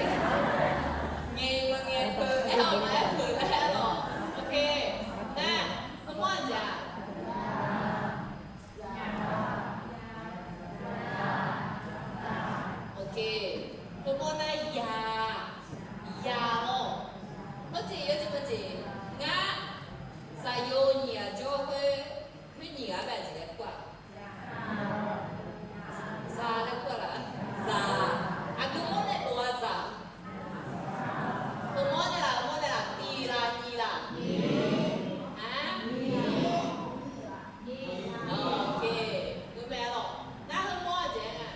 Ngaeq maqngaeq peuq, aer-awq maqaer peuq laer arlawq. Awq, khaer, nar, heumawr-aq jeq-a. Awq, khaer, heumawr nar ya, ya lawr. Hawr jeq yawjeq ma jeq, ngar, zaqyo nyiq ghaq jawr khoer, khoer nyiq ghaq bae jeq laer kur-aq. Za laer kur-aq laf. Zaq. Aqgeu mawr nae bof-a zaq. Heumawr nae laf, heumawr nae laf, tiq laf, nyiq laf. Aq? Awq, khaer, ngeur mae arlawq. Nar heumawr-aq jeq-a.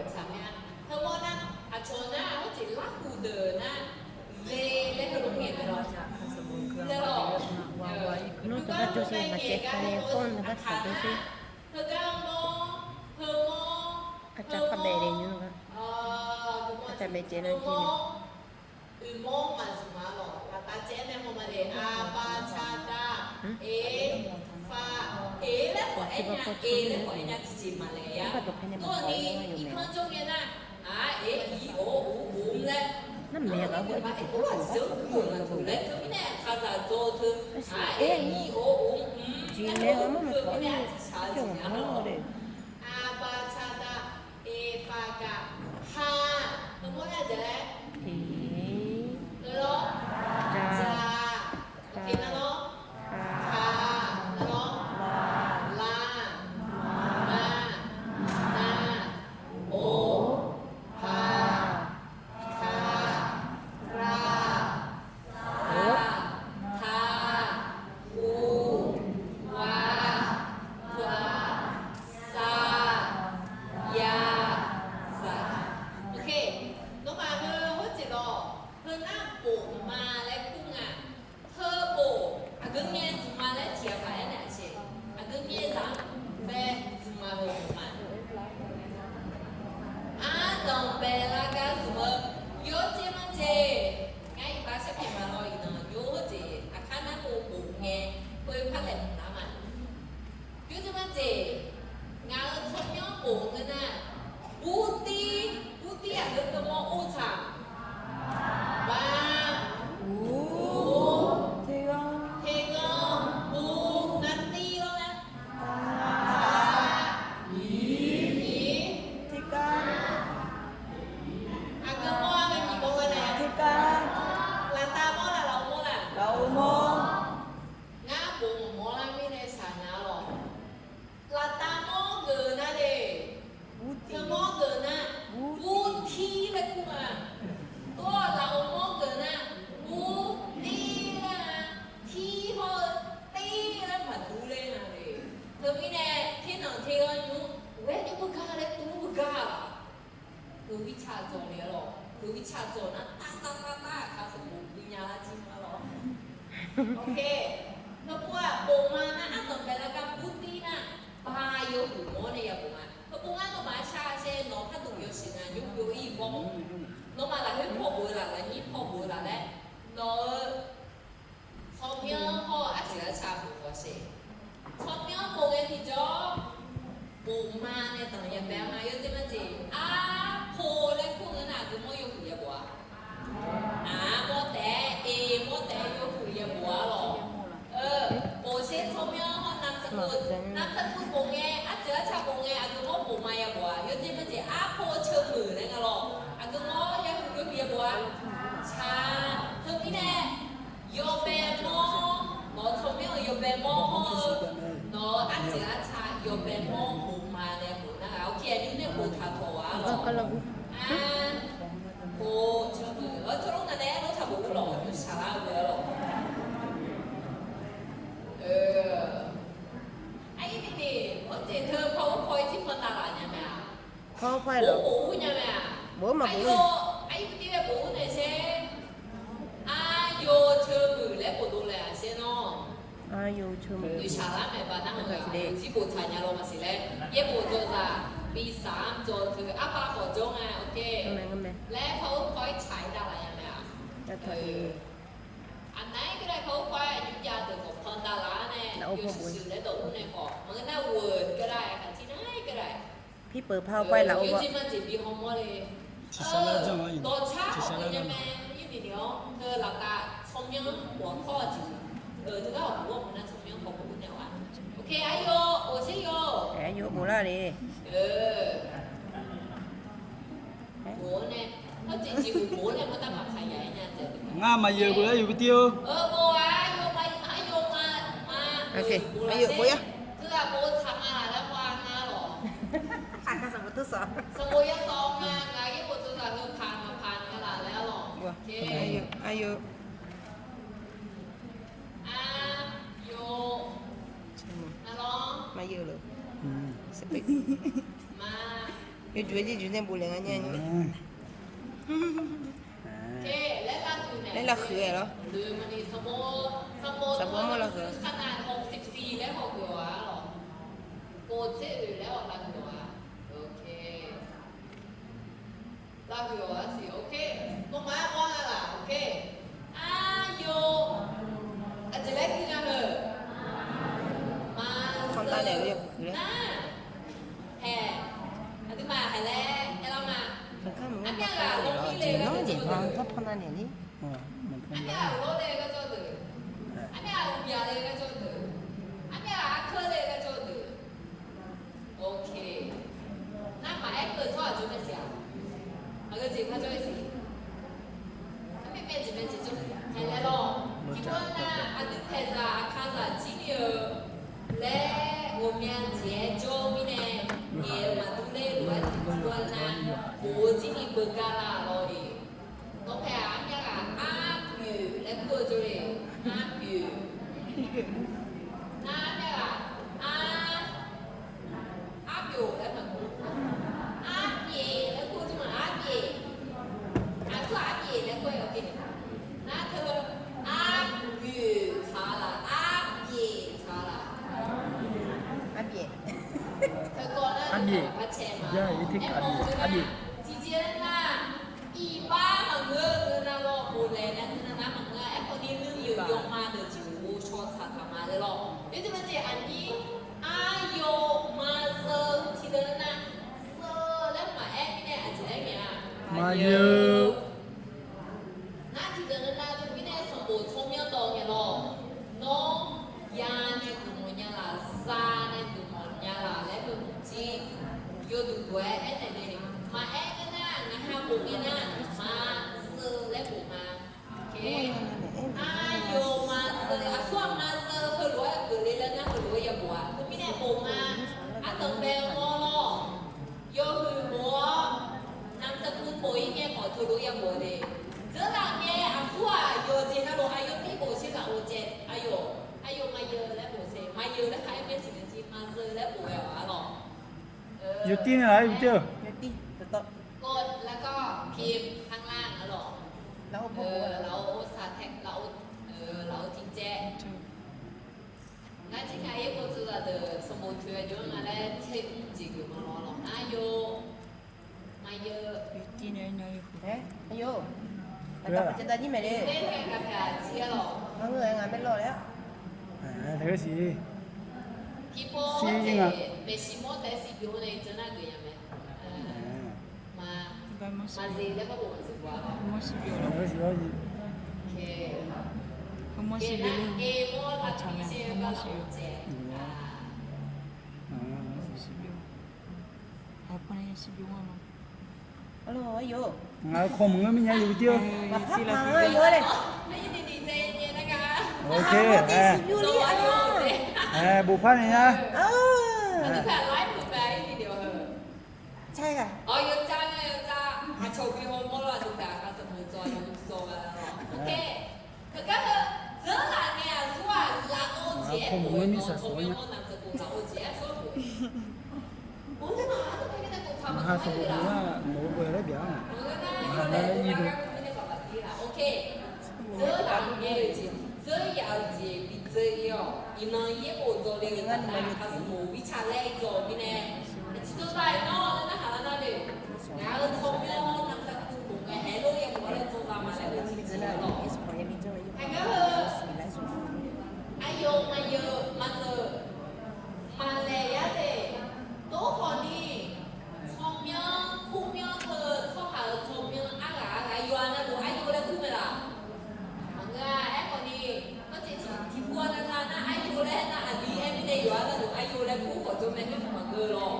Tsaq mae-a. Heumawr nar, aqcawq nar, hawr jeq larkhof deuq nar, ve laer heulof ngaeq mae lawq. Laer lawq. Nmr teugar jawr sher, maqcaev kale kawr-anr teugar tsaq jawr sher. Heugar mawr, heumawr, arcav par baef le nymr-a. Arcav baef caev nar jir mae. Oeqmawr maqzmq ma lawq, laftav caev-aer nae haw ma le, aqba caqda, eq, fa, eq laer khawf aer nya, eq laer khawf aer nya tiqjeq maqlaeq ya. Nawr ni irkanr jawr ngae nar, aq, eq, i, o, u, mr laer, nar maqya gaq-anr bawr-aer tiqjeq-anr aqjeq-anr gui-euq maqteu laer teumirnae aqkaqzaq dzaw-eu teu, aq, eq, i, o, u, mr laer teu-eu mirnae aqjeq shaq-eu jeq nar lawq. Aqba caqda, eq, fa, gaq, ha. Heumawr nar-aq jeq laer, eq, lawr, ja, nar lawr, ka, nar lawr, la, ma, na, o, pa, ka, ra, za, ta, u, wa, za, sa, ya, zaq. Nawmaf heu hawr jeq lawq, heu nar bof ma laer kur nga. Heu bof, aqgeu ngae zmqma laer tiq ghaq paq-aer nae aqjeq, aqgeu ngae zaq-anr bae zmqma heu bof ma. Ardanq baelar gar zmq-eu, yawjeq majeq, ngar iqbax sharpyaeq ma lawr iqnan yawjeq aqkar nar bof bof ngae, khoer par laeqhmq lar ma. Yawjeq majeq, ngaq-euq tsawrmyanr bof-eu ngeur nar, burdir, burdir aqgeu keuvmawr or tsaq, ba, u, terghanr, bu, nardir lawr nar, a, i, i, tergar. Aqgeu mawr-a, heu nyiq mawr-a nae, tergar. Laftav mawr laf, lafov mawr laf, lafov mawr. Ngar bof mawr lar mirnae shaq nar lawq. Laftav mawr geuf nar le, teumawr geuf nar, burtir laer kur-a. Tov-awq, lafov mawr geuf nar, burtir laer-a. Tir hawr-eu tir laer maqdur ler nga le. Teumirnae, ternanq terghanr nymr, ghae nymr beugar laer dur beugar-aq, heu mirtsaq dzawq le-a lawq. Heu mirtsaq dzawq nar, tavtavtavtav aqkaq sanqbof gui nya lar jir ma lawq. Awq, heupov-aq, bof ma nar, ardanq baelar gar burdir nar, ba yawhuiq mawr nae yabof ma. Heupov ngar nawmaf-anr shar-a shaer, nawq-eu parduq yawshuif nga nymr byov-ir bawr. Nawmaf lafkhoer paw bof-eu laf, lafnyir paw bof-eu laf laer, nawq-eu Tsawrmyanr hawr-eu arceuq arca bof-awq sher. Tsawrmyanr bof ngae tiqjawr, bof ma nae danq ya bae-a ma. Yawjeq majeq arpov laer kur ngeur nar, aqgeu mawr yawhuiq ya bof-a. Aq, mawr taef-aer, eq, mawr taef-aer yawhuiq ya bof-a lawq. Bof sher tsawrmyanr hawr นามสกุล นามสกุล bof ngae, arceuq arca bof ngae, aqgeu mawr bof ma ya bof-a. Yawjeq majeq arpov ceuq muiq laer nga lawq. Aqgeu mawr yawhuiq yawhuiq ya bof-a. Ca, teumirnae yawbae mawr, nawq-eu tsawrmyanr-euq yawbae mawr hawr-eu, nawq-euq arceuq arca yawbae mawr bof ma nae bof nar-aq, ok, aqnymr nae boftaq tawq-a lawq. Arpov ceuq muiq-eu teulof nga nae aerlof taq bof-eu lawq, yawshaq lar-eu ghae-a lawq. Aqyuif ni ni, hawr jeq teu PowerPoint jir pan davlaf nya mae-a. PowerPoint lawq. Bof ur nya mae-a. Bof ur maqbof ur. Aqyuif ni ni bof ur nae sher. Aryo teubuiq laer bof dov laer-aq sher nawr. Aryo teubuiq. Noeqshaq lar maeq ba nar-aq, zir bof tsaq nya law maqsiq laer. Yaerbof dzawzaq bi saq-anr dzaw teu arbar khawf jawr nga, ok. Laer PowerPoint tsaq-ir davlaf nya mae-a. Aqnav-aer geur laer PowerPoint nymr jav deuq khawf pan davlaf-ar nae, yawshuif shuif laer dawq ur nae khawf maqngeur nar, Word geur laer, aqtir nar-aer geur laer. Pirpeuq PowerPoint lafov-awr. Yawjeq majeq bi hawmawr le. Tiqsar lar janr-awr, dawqcar tiqsar lar nya mae. Yawjeq ni-awr teu laftav tsawrmyanr waqkawr-aq jeq, teugar awq bof-awr maqnar tsawrmyanr khawf bof-eu naeq-awq-a. Ok, aryo, oq sher yo. Aryo bof lar le. Ngar maqyeuq bof-aer yuf bi tir-or. Ok, aryo bof-a. Aryo, aryo. Maqyeuq lor. Yawjuq-aer jirjuq nae bof laer ngar nya-a. Laer lavhuiq-aer lor. Sanqbof armawr lavhuiq. Lavhuiq-awq arsiq, ok. Nawmaf-aer mawr nga laf, ok. Aryo. Aqjeq laer gui nga heu. Maqzeu nar. Haeq. Aqduimaf haeq laer aerlar ma. Armyav ghaq lawrmir le garjawr deuq. Armyav ghaq lawr le garjawr deuq. Armyav ghaq uqbyaq le garjawr deuq. Armyav ghaq arkeur le garjawr deuq. Ok. Nar maqaer keuv tsawrhaq jawr mae siq-aq. Aqgeu jeq par jawr-ir siq. Armyav jeq mae jeq jawr haeq laer lawr. Tiqbyan nar aqdui paeqzaq aqkazaq jir ni-eu laer ghawqmya jeq-aer jawr mirnae, ngaeq-eu maqdur ler lof-aer tiqbyan nar bof-eu jir ni beugar lar lawr-iq. Nawr paeq-aq, armyav ghaq arbyoeq laer kur-eu jawr le. Arbyoeq. Nar armyav ghaq ar, arbyoeq laer maqkur. Arbyaeq laer kur-eu jawr ma, arbyaeq. Aqsur arbyaeq laer kur-aer-awq de. Nar teu arbyoeq tsaq laf, arbyaeq tsaq laf. Arbyaeq. Arbyaeq. Tiqjeq nar, iqbax maqngeur-eu nar lawr, bof laeq nar ngeur nar maqngeur-a. Aerkhawf ni nuiyeuf yawma deuq jeq ghovshaw tsaq taq ma laer lawr. Yawjeq majeq aqnyir aryo maqzeu tiqdeuq nar, zeu laer maqaer mirnae aqjeq laer ngaeq-a. Maqyeu. Ngar tiqdeuq nar teumirnae sanqbof tsawrmyanr dawv ngae lawr. Nawr ya nae geufmawf nya laf, za nae geufmawf nya laf laer geufmawf jir. Yawduq duq-aer aernaeq le. Maqaer ngeur nar, ngaqha bof ngae nar, maqzeu laer bof ma. Aryo maqzeu, aqsur-aq maqzeu heulof-aer geufle laer nar heulof-aer yabof-a. Teumirnae bof ma. Ardanq bae-awr lawr. Yawhuiq bof-awr, นามสกุล bof-ir ngae khawf teulof yabof le. Dzeurlaf ngae aqsur-aq yawqjeq navluf aqyawf tir bof sher laf-awq jae. Aqyawf, aqyawf maqyeu laer bof sher, maqyeu laer khar-aer mae siqnya jir, maqzeu laer bof ghae-awq-a lawq. Yawtir nae laf-aer yawtir-eu. กด แล้วก็ พิมพ์ ข้างล่าง arlawq. Lafov, lafov saq tae, lafov, lafov tiq caev. Ngar jirka yaerbof tsovzaq deuq sanqbof toeq-aer jawr nga laer tser mr jeq geufmawf lawr lawq. Aryo, maqyeu, aqyawf. Aqda paqcaevdav jir maeq le. Ngaq ngeur-aer ngaq maerlawr laer-a. Shir nga. Ngaq-euq kawqmuiq-anr mirnya yuf dir-eu. Maqpar paq-anr yawr laer. Bof par naeq nya. Kawqmuiq-anr mirshaq sawq-anr nya. Maqha sanqbof nar nawq-eu bae laer byaq-anr-aq, maqha nar laer ir dov. Zeur yaf-eu jeq bi dzeur ir-awq. Iqnan yaerbof dzawle-eu taf nar, aqsur bof mirtsaq laer dzawq-euq mirnae, tiqdzawzaq-iq nawr laer narhaq lar nar le. Ngaq-euq tsawrmyanr navsaqkuv bof ngae haeq lof yaerbof-anr laer dzawzaq ma laer-eu tiqjeq-anr lawq. Aqgar heu, aqyawf maqyeuq maqzeuq maqlaeq yar de. Tov khawf ni, tsawrmyanr kurmyanr teu tsawrhaq-euq tsawrmyanr arghaq arghaq yawqha navluf aryo laer kur mae laf? Maqngeur-a. Aerkhawf ni, tiqpov-a navnav nar aryo laer aernar, aqli aer mirnae yawqha navluf aryo laer kur khawf jawr mae, maqngeur lawq.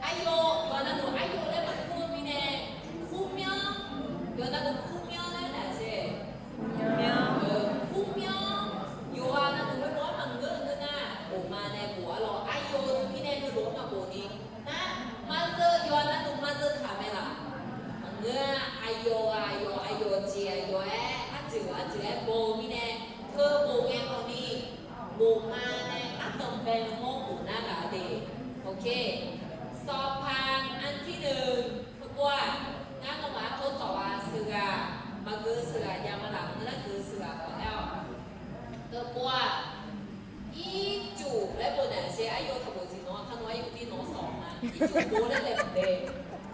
Aryo, yawqha navluf aryo laer maqkur-eu mirnae, kurmyanr, yawqha navluf kurmyanr laer nar-aq, kurmyanr, yawqha navluf heulof-anr maqngeur-eu ngeur nar, bof ma nae bof-a lawq. Aryo teu mirnae heulof-anr maqbof ni nar, maqzeuq, yawqha navluf maqzeuq taq mae laf? Maqngeur-a. Aqyawf-aq yawq, aqyawf jeq aqyawf-aer arjeuq arjeuq-aer baw-eu mirnae, teu bof ngae khawf ni, bof ma nae ardanqbae mawr bof nar gaq de. สอบผ่านอันที่หนึ่ง teupov-aq, ngar nawmaf-anr tov sawq-a sheuqghaq, maqgeu sheuqghaq jav ma laf, ngeur nar geu sheuqghaq khawf aer-awq. Teupov-aq, ircuf laer bof naeq-a shae, aryo taqbof siq nawq-a, kar nawr aryo tir nawq-anr sawq ma, ircuf bo laer laeq maqde.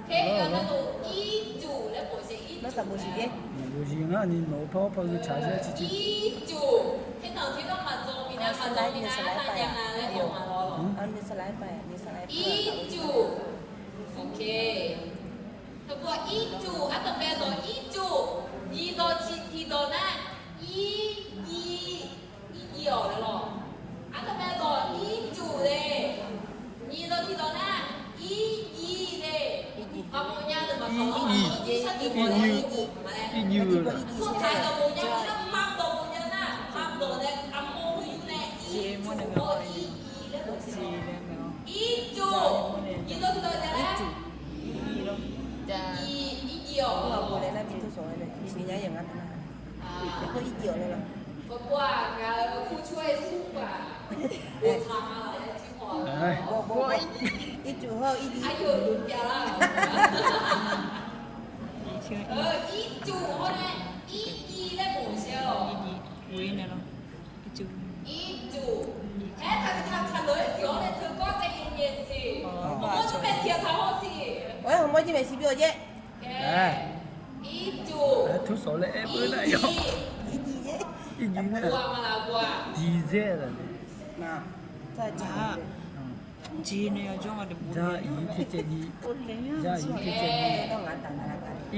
Kar yawqha navluf ircuf laer bof shae, ircuf laer. Maqbof siq ngar ni nawq-eu par par geu tsaq-a shae ciqciq. Ircuf, kar nawq tir nawr maqdzaw mirnae, maqdzaw mirnae, arnav jav nga laer mawf ma lawq. Ircuf. Teupov ircuf, ardanqbae dawq ircuf, nyiq dawq ciq tiq dawq nar, ir, nyiq, irjiv-awq laer lawq. Ardanqbae dawq ircuf le. Nyiq dawq tiq dawq nar, irjiv le. Maqbof nya deuq maqkawq-anr maqnawr jir shar deuq mawf-a, irjiv-eu. Tsawrtaq-aer dawq bof nya-ir nar, maqdawq bof nya nar, maqdawq nae aqmawr khoer yur nae ircuf-awr irjiv laer bof-a. Ircuf, nyiq dawq tiq dawq jav laer, irjiv, irjiv-awq. Teupov-aq, ngaq-euq kurcoer-aer smr baq boftaq ma laf-aer jir khawf, ircuf hawr-eu irjiv, aryo-euq lof pyav lar-euq. Ircuf hawr nae irjiv laer bof shae-awq. Ircuf. Aer, taqtaq taqleuq-aer siq-awr nae teugawr tae yaeq nyaeq siq. Mawrmawr jir mae tiq ghaq taq hawr siq. Aer, hawmawr jir maeqshi byov jaer. Ircuf. Aer, tmr sawq laer aer beu nar yawr. Irjiv, irjiv nar. Dizaer laf nae. Jeq nae yawjawr nga de. Jar ir tser caev nyiq. Jar ir tser caev nyiq.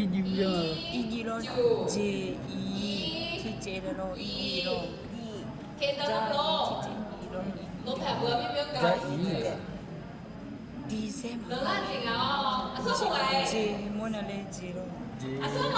Irjiv-eu. Irjiv lawr. Jeq ir tser caev lawr. Irjiv lawr. Jar ir tser caev nyiq lawr. Jar ir. Dizaer ma. Jeq mawrnya laer jeq lawr. Jeq. Jeq.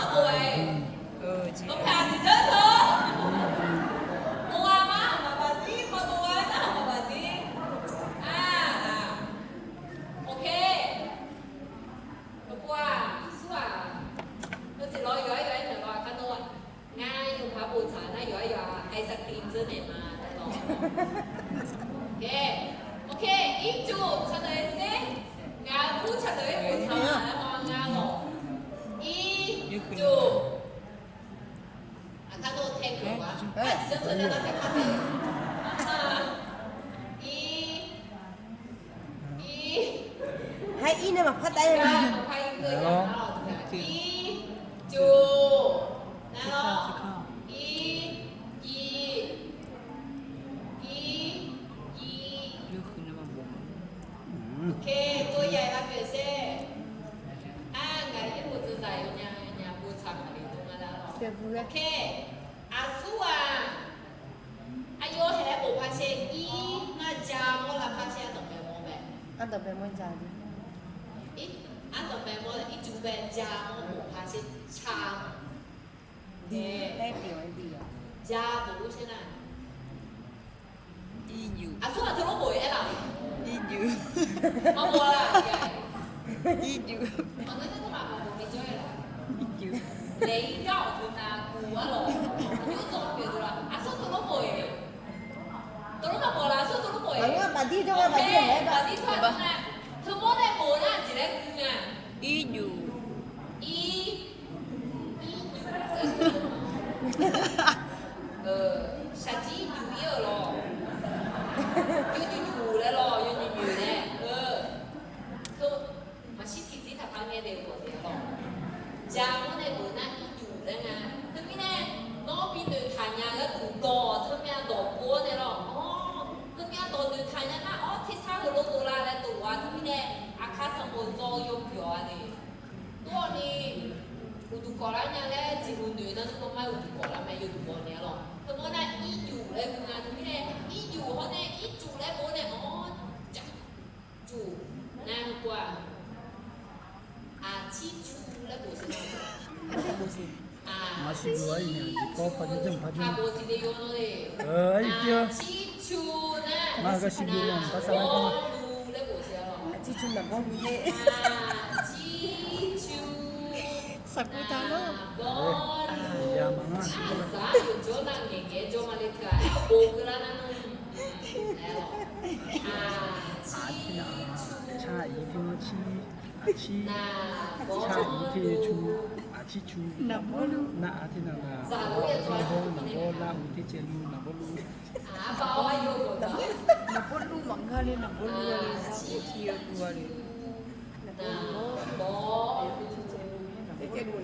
Ngar yawqha boftaq nar yawqha yawqha ice cream dzeur naeq ma laer lawr. Ok, ok, ircuf tsaqdeuq-aer sher. Ngaq-euq kur tsaqdeuq-aer boftaq ma laer haw ngar lawq. Ircuf. Aqkar dov tae geuf-a. Aqjeq janr teu nar tae kar tae. Ir, ir. Haer ir nae maqpar taef-a. Ircuf. Aqsur-aq, aqyawf haeq-aer bof par shaer ir ngar ja mawr lar par shaer ardanqbae mawr mae. Ardanqbae mawr ja. Ardanqbae mawr ircuf bae ja mawr bof par shaer ca. Ja bof ur shaer nar. Aqsur-aq teulof bof-aer laf. Maqbof-a laf. Maqngeur-aer teu maqbof ni jawr-aer laf. Laeq-ir gar-awq teu nav guv-ar lawq. Yurdzanq pyeuf deuq laf. Aqsur teulof bof-aer. Teulof maqbof laf, aqsur teulof bof-aer. Maqngeur, maqdir jawr-a, maqdir-aer. Maqdir tawr-a nar. Teumawr nae bof nar jeq laer guv nga. Ir juf. Ir, ir juf. Shaqjir juf ir-euq lawq. Yawjuf juf laer lawq, yawjuf juf laer. Maqshir tiqzir taqpar ngae daef-eu bawq daef-a lawq. Ja mawr nae bof nar ir juf laer nga. Teumirnae, nawr bi noeqtaq nya gharduq dawq teumyav dawq pov-awr nae lawq. Awr, teumyav dawq noeqtaq nya nar, awr, tersar heulof dovlar laer dov-a. Teumirnae, aqkar sanqbof dzaw-eu yawpyawq-a de. Tov-awq ni, uqduq kawf lar nya laer jeqhu noeq nar, nmr nawmaf uqduq kawf lar mae, yawduq baw ni-a lawq. Teumawr nar ir juf laer gui nga. Teumirnae, ir juf hawr nae ir juf laer bof nae, awr, ja juf nar pov-aq. Aqcir cu laer bof siq. Aqcir cu nar, aqcir cu nar, aqcir cu naqbawr lu laer bof siq-a lawq. Aqcir cu naqbawr lu laer. Aqcir cu naqbawr lu. Aqzaq yawqjawr nav ngaeqngaeq jawr ma le teu-aq, bof keuv lar nar nmr. Aqcir cu. Aqcir cu. Aqcir cu. Aqcir cu. Naqbawr lu. Nar aqtir naq naq. Naqbawr, naqbawr lar uq ter caev lu, naqbawr lu. Naqbawr lu maqngeur le, naqbawr lu-a le, lar uq ter caev lu-a le.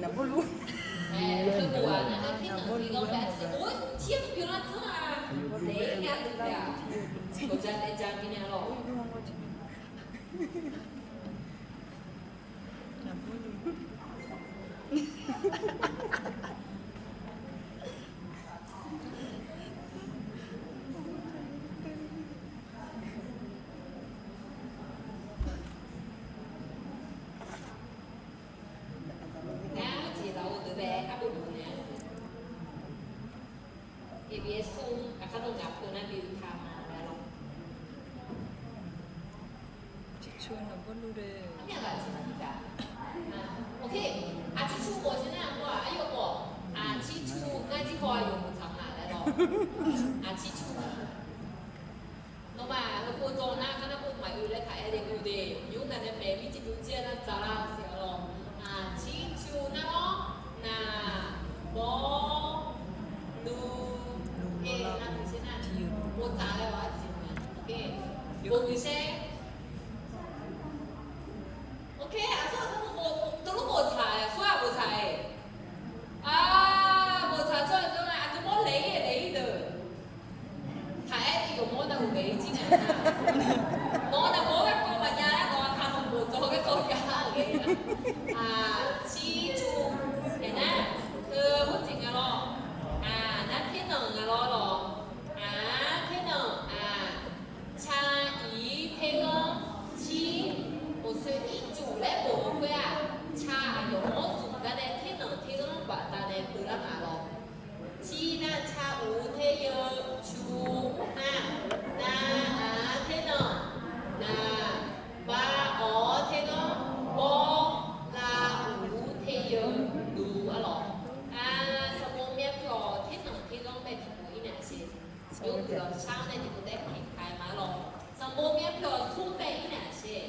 Naqbawr lu. Naqbawr lu laer mawr-a. Ngar jeq laf-eu deuq bae-aer arbof dov nae-a. Eqbyaer smr aqkar dawq ngaq pov nar bi uiq taq ma laer lawr. Aqcir cu naqbawr lu de. Aqcir cu bawq jir nar aqbawr-aq, aqyawf bawq. Aqcir cu ngar jir haw-aq yawqbof tsaq ma laer lawr. Aqcir cu. Nawmaf heupov dzaw nar, ngar nar pov maqoe laer taq-aer le gu de. Nymr ngaq nae maeq mir tiq pu jir-a nar dzaq lar siq-a lawq. Aqcir cu nar lawr. Naqbawr lu. Nar tiq sher nar, pov dzaq laer-awq arjeq ma. Bof gui sher. Ok, aqsur aqbur bof, teulof bof tsaq-aer, aqsur-aq bof tsaq-aer. Aq, bof tsaq tsawrhaq deuq-aq, aqdui mawr laeq-ir laeq-ir deuq. Taq-aer yawqmawr nav-euq bae-ir jir nga. Nawq-eu naqbawr garkawv maqjav-aer, nawq-aq taq sanqbof dzaw garkawv jav-eu ghae-ir nga. Aqcir cu. Aernar, heu hawr jeq nga lawr. Aq, nar ternanq nga lawr lawq. Aq, ternanq, aq. Ca, iq, terghanr, cir. Uqsoer ircuf laer bof-eu khoer-aq, ca aqyawf mawr zmq gar nae ternanq terghanr baqdanae beular nga lawr. Cir nar ca uq teryeu cu, nar, na, aq, ternanq, na, ba, awq, terghanr, bawr, la, uq, teryeu, lu-ar lawq. Aq, sanqbof myavpyawq ternanq terghanr bae tiqpov-ir naeq-a siq. Yawguiq-awq shar-anr nae tiqpov taef-aer kaq-aer ma-ar lawq. Sanqbof myavpyawq smr bae-ir naeq-a siq.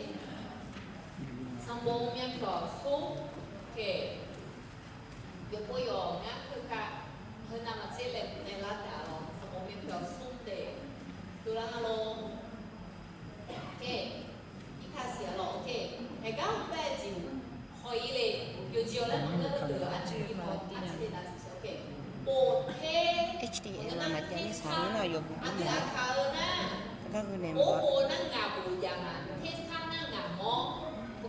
Sanqbof myavpyawq smr, yawqpov yawq ngar khoertav heunav maqtser laeqhmq nae lar taq-a lawq. Sanqbof myavpyawq smr taef dovlar nga lawr. Irkasiq-a lawq. Aergar-eu bae jeq haw-ir le. Yawqjeq-awq laer maqngeur-eu deuq arciv bi haw-ir naeq-a siq. Bof ter, aqdui aqkaq-eu nar, bof nar ngaq bof jav nga, tersar nar ngaq mawr.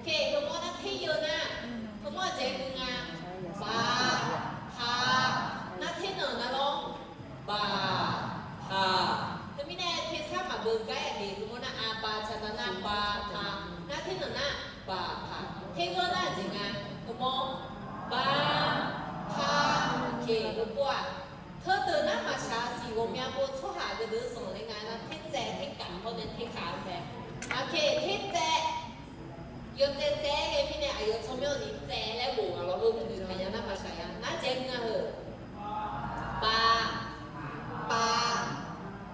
Heumawr nar teryeu nar, heumawr-aq dzaeq-eu nga, ba, ha, Pov-aq, teudeuq nar maqshaq siq ghawqmya pov tsawrhaq deuq deuq zanqler nga nar, tertsaev terkaq hawr nae terkaq-eu mae. Aqkaq tertsaev yawtsaev tsaev-aer ghae mirnae aqyawf tsawrmyanr ni tsaev laer bof nga lawr, heu nuinoeq taqnya nar maqshaq ya nar jaev nga heu. Pav, pav,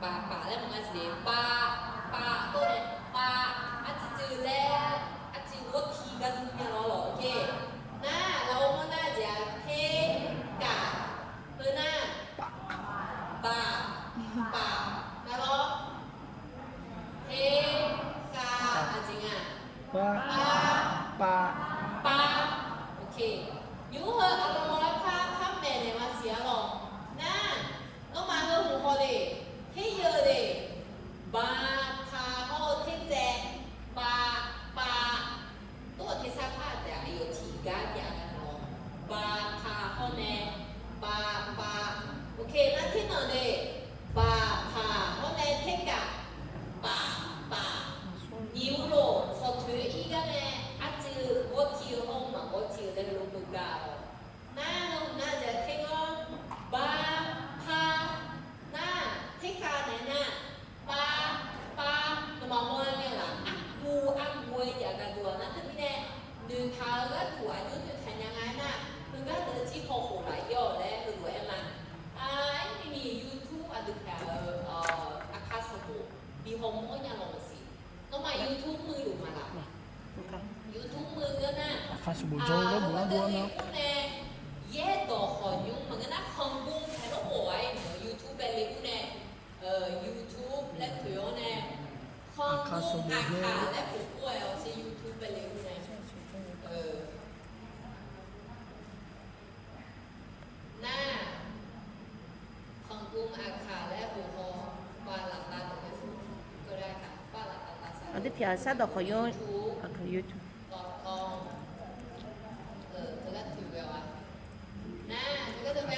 paf paf laer maqnga siqle, pav, pav tov nae pav, arciv tsuif laer arciv ghawrtiq gar dur nya lawr lawq. Nar lafov mawr nar jeq-aq terkaq, heu nar paf, paf, paf, nar lawr. Terkaq aqjeq nga. Pav, pav, pav. Nymr heu aqlawq lar par par maeqnaeq maqsiq-a lawq. Nar nawmaf heu hmq haw le, teryeu le, baq, paq hawr-eu tertsaev, pav, pav. Tov-awq tersar par taef-a, aqyawf tiqgar jav-a lawq. Baq, paq hawr nae, pav, pav. Ok, nar ternanq le, baq, paq hawr nae terkaq, paf, paf. Nyiq ulof tsawq toeq-eu ir gar nae arciv ghawrtiq-eu hawr-eu maqghawrtiq-eu laer heulof beugar-awq. Nar nawmaf nar jav terghanr, baq, paq, nar terkaq naeq nar, pav, pav. Nawmaf mawrlar ngae laf, argu argu-aer jav gar dur-a nar teumirnae, noeqtaq-eu gharduq aqjox noeqtaq nya nga aernar, heugar deuq-eu jir hawkhof laf ir-awq laer heulof-aer ma. Aermini YouTube aqdui paq-eu, aqkar sanqbof bi hawmawr nya lawq maqsiq. Nawmaf YouTube muiq luf ma laf. YouTube muiq-eu nar, aqkar sanqbof jawr-eu laer bof-awr dur-awr nae, yaerdawq khawqnymr maqngeur nar khanqgor paeq lawrkhof-aer nae YouTube bae le-ur nae, YouTube laer toeq-awr nae, khanqgor aqkaq laer bof-awr-aer awq sher YouTube bae le-ur nae. Nar, khanqgor aqkaq laer bof haw, ba laftav dawq-aer, aqdui paq-a sar dawq khawqnymr, aqkaq YouTube. Nar, teugar teugar-a, nar, teugar teugar-a,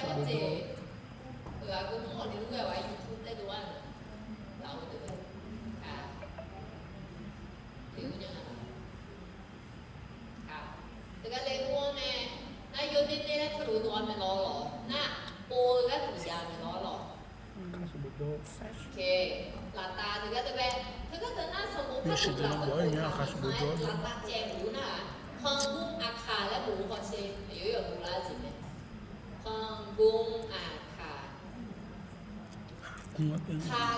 teugar le-ur-awr nae, nar yawdaer daer laer teulof-eu dawq-a maeqlawq lawq. Nar, pov-eu gharduq jav maeqlawq lawq. Laftav teugar teugar, teugar teugar nar sanqbof par teugar teugar laftav caev luf-eu nar, khanqgor aqkaq laer bof-eu hawsher, aqyawf yawf dovlar-eu jeq mae. Khanqgor aqkaq. Kaq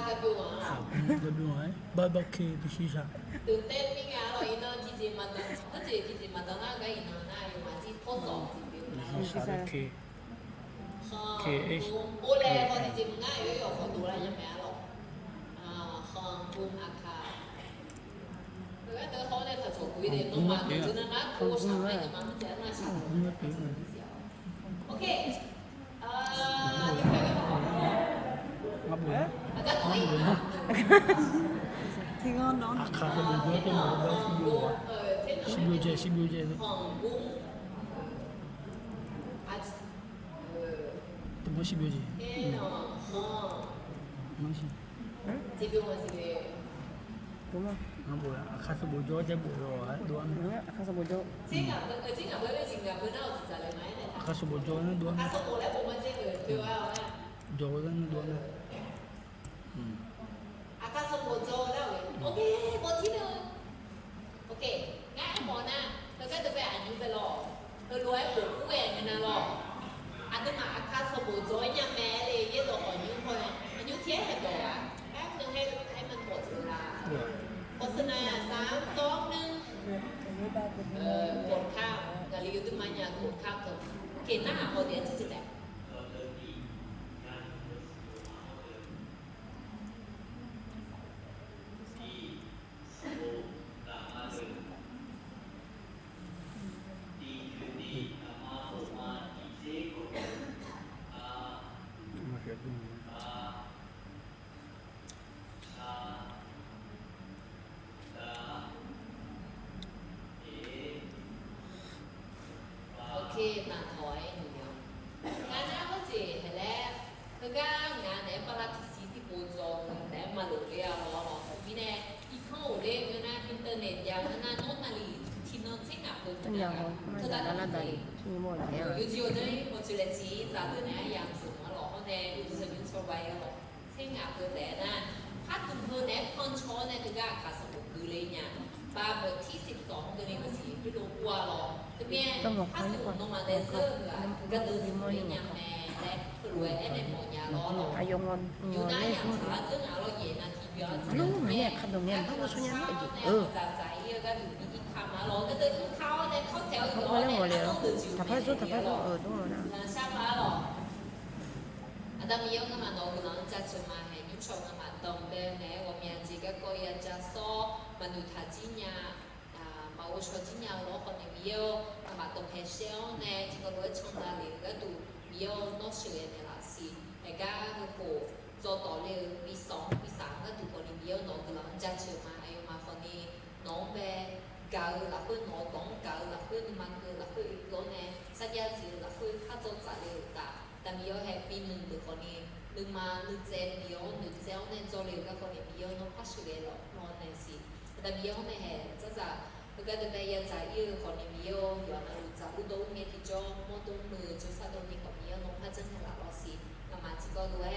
gabymr-a, barbecue bisiq shaq. Deuq tae mir nga lawq, iqnan tiqjeq maqdan, hawjeq tiqjeq maqdan nar gar iqnan nar yawqghaq jir tawrzawq tiqjeq-a. Khanqgor, orlae haw tiqjeq maqngar, aqyawf yawf khawf dovlar nya mae-a lawq. Khanqgor aqkaq. Heugar deuq haw nae taqcawq guq-ir de, nawmaf deuq nar kov shaq nae aqma mr taef nar shaq. Ok. Aqkaq sanqbof jawr-aer teulof-eu gar shirbyov jae, shirbyov jae. Teugar shirbyov jae. Aqkaq sanqbof jawr-aer teulof-eu gar dov-a mae. Aqkaq sanqbof jawr. Aqkaq sanqbof jawr-aer dov-a mae. Jawr-eu gar dov-a mae. Aqkaq sanqbof jawr-eu nar-aq, ok, mawf tir deuq. Ok, ngar aermawf nar, heugar deuq bae aqnymr bae lawq. Heulof-aer bof kur ghae ngae nar lawq. Aqduimaf aqkaq sanqbof jawr-aer nya mae le, yaerdawq khawqnymr haw-aer aqnymr tir-aer haeq dawq-a. Aer, aer ma mawf teu la. โฆษณา สาม สอง หนึ่ง กดข้าม gaqli yawduima nya กดข้าม teu. Ok, narhaq haw daef-a ciqciq taef. Ok, naqtawq-aer nymq-a. Ngar nar hawjeq haeq laer, heugar ngaq naeq-aer bala tiqsiq tiqpov dzaw-eu naeq-aer maqlof ler-a lawr lawq. Teumirnae irkanr-euq ler ngeur nar, internet jav ngeur nar, nawr naqli Tiqnan tser ngaq peuq teu nar, teudav lar daq, yawqjeq yawqjeq-anr mawtsoeq laeq tiq zaq deuq naeq-aer yamq tsoeq-anr lawq hawr nae, yawqjeq zaqnymr tsawrbae-aer lawq. Tser ngaq peuq taef-aer nar, par tmq heu naeq-aer pancaw-awr nae teugar aqkaq sanqbof gui le nya. Ba bawq tir siq tawq-anr keuvni maqsiq pirlov ur-a lawq. Teumirnae par tmq nawmaf nae zeur-eu-aq, teugar deuv zmq le nya mae laer heulof-aer aernaeq mawf nya lawr lawq. Yawqnar yamq tsaq-ar dzeur ngaq lawr yaeq nav tiqbyan-anr tiqbyan-anr nae, aqkaq sanqbof nya-eu dzaqdzaq-ir-eu gharduq bi irkaq ma lawq. Gardeuv irkaq-awr nae kawr taeq-awr yawq-awr nae aqdawr deuq jeq-anr nae tiqbyan lawq. Lanqsar ma-ar lawq. Aqda Miqyaer-or, ngamaf nawq-eu guiqlanq-anr jaceuq ma. Haeq nymrcawq ngamaf danqbae naeq-aer ghawqmya jeq garkawv ya ja sawr-awr maqnoeq taq jir nya, maqghov shaw jir nya-eu lawr khawf ni Miqyaer-or, ngamaf dawqpae shaer-awr nae tiqkawv lof-aer candav lef-eu gharduq Miqyaer-or, nawr sheuqghae naeqlaf siq. Haeq gar heukhof dzawdawq le-eu bi sawq-anr bi saq-eu gharduq khawf ni Miqyaer-or, nawq-eu guiqlanq-anr jaceuq ma. Aqyawfmaf khawf ni nawq-anr bae gaq-eu lafkhoer, nawq-eu dawq-anr gaq-eu lafkhoer, nuima keuv-eu lafkhoer, yawr nae sarjax zif-eu lafkhoer par dzawtsaf le-euq taf. Aqda Miqyaer-or, haeq bi nuiq deuq khawf ni nuima nuicaev bif-awr noeqtsaev-awr nae dzawle-euq gar khawf ni Miqyaer-or, nawr par sheuqghae lawq naeq siq. Aqda Miqyaer-anr nae haeq dzardzaq heugar deuq bae yadzaq ir-eu khawf ni Miqyaer-or, yawqha navluf dzaq ur dawr ur ngae tiqjawr mawr dawr muiq-eu jawrsar dawr ni khawf Miqyaer-or, nawr par janrnaeq laf lawr siq. Ngamaf tiqkawv lof-aer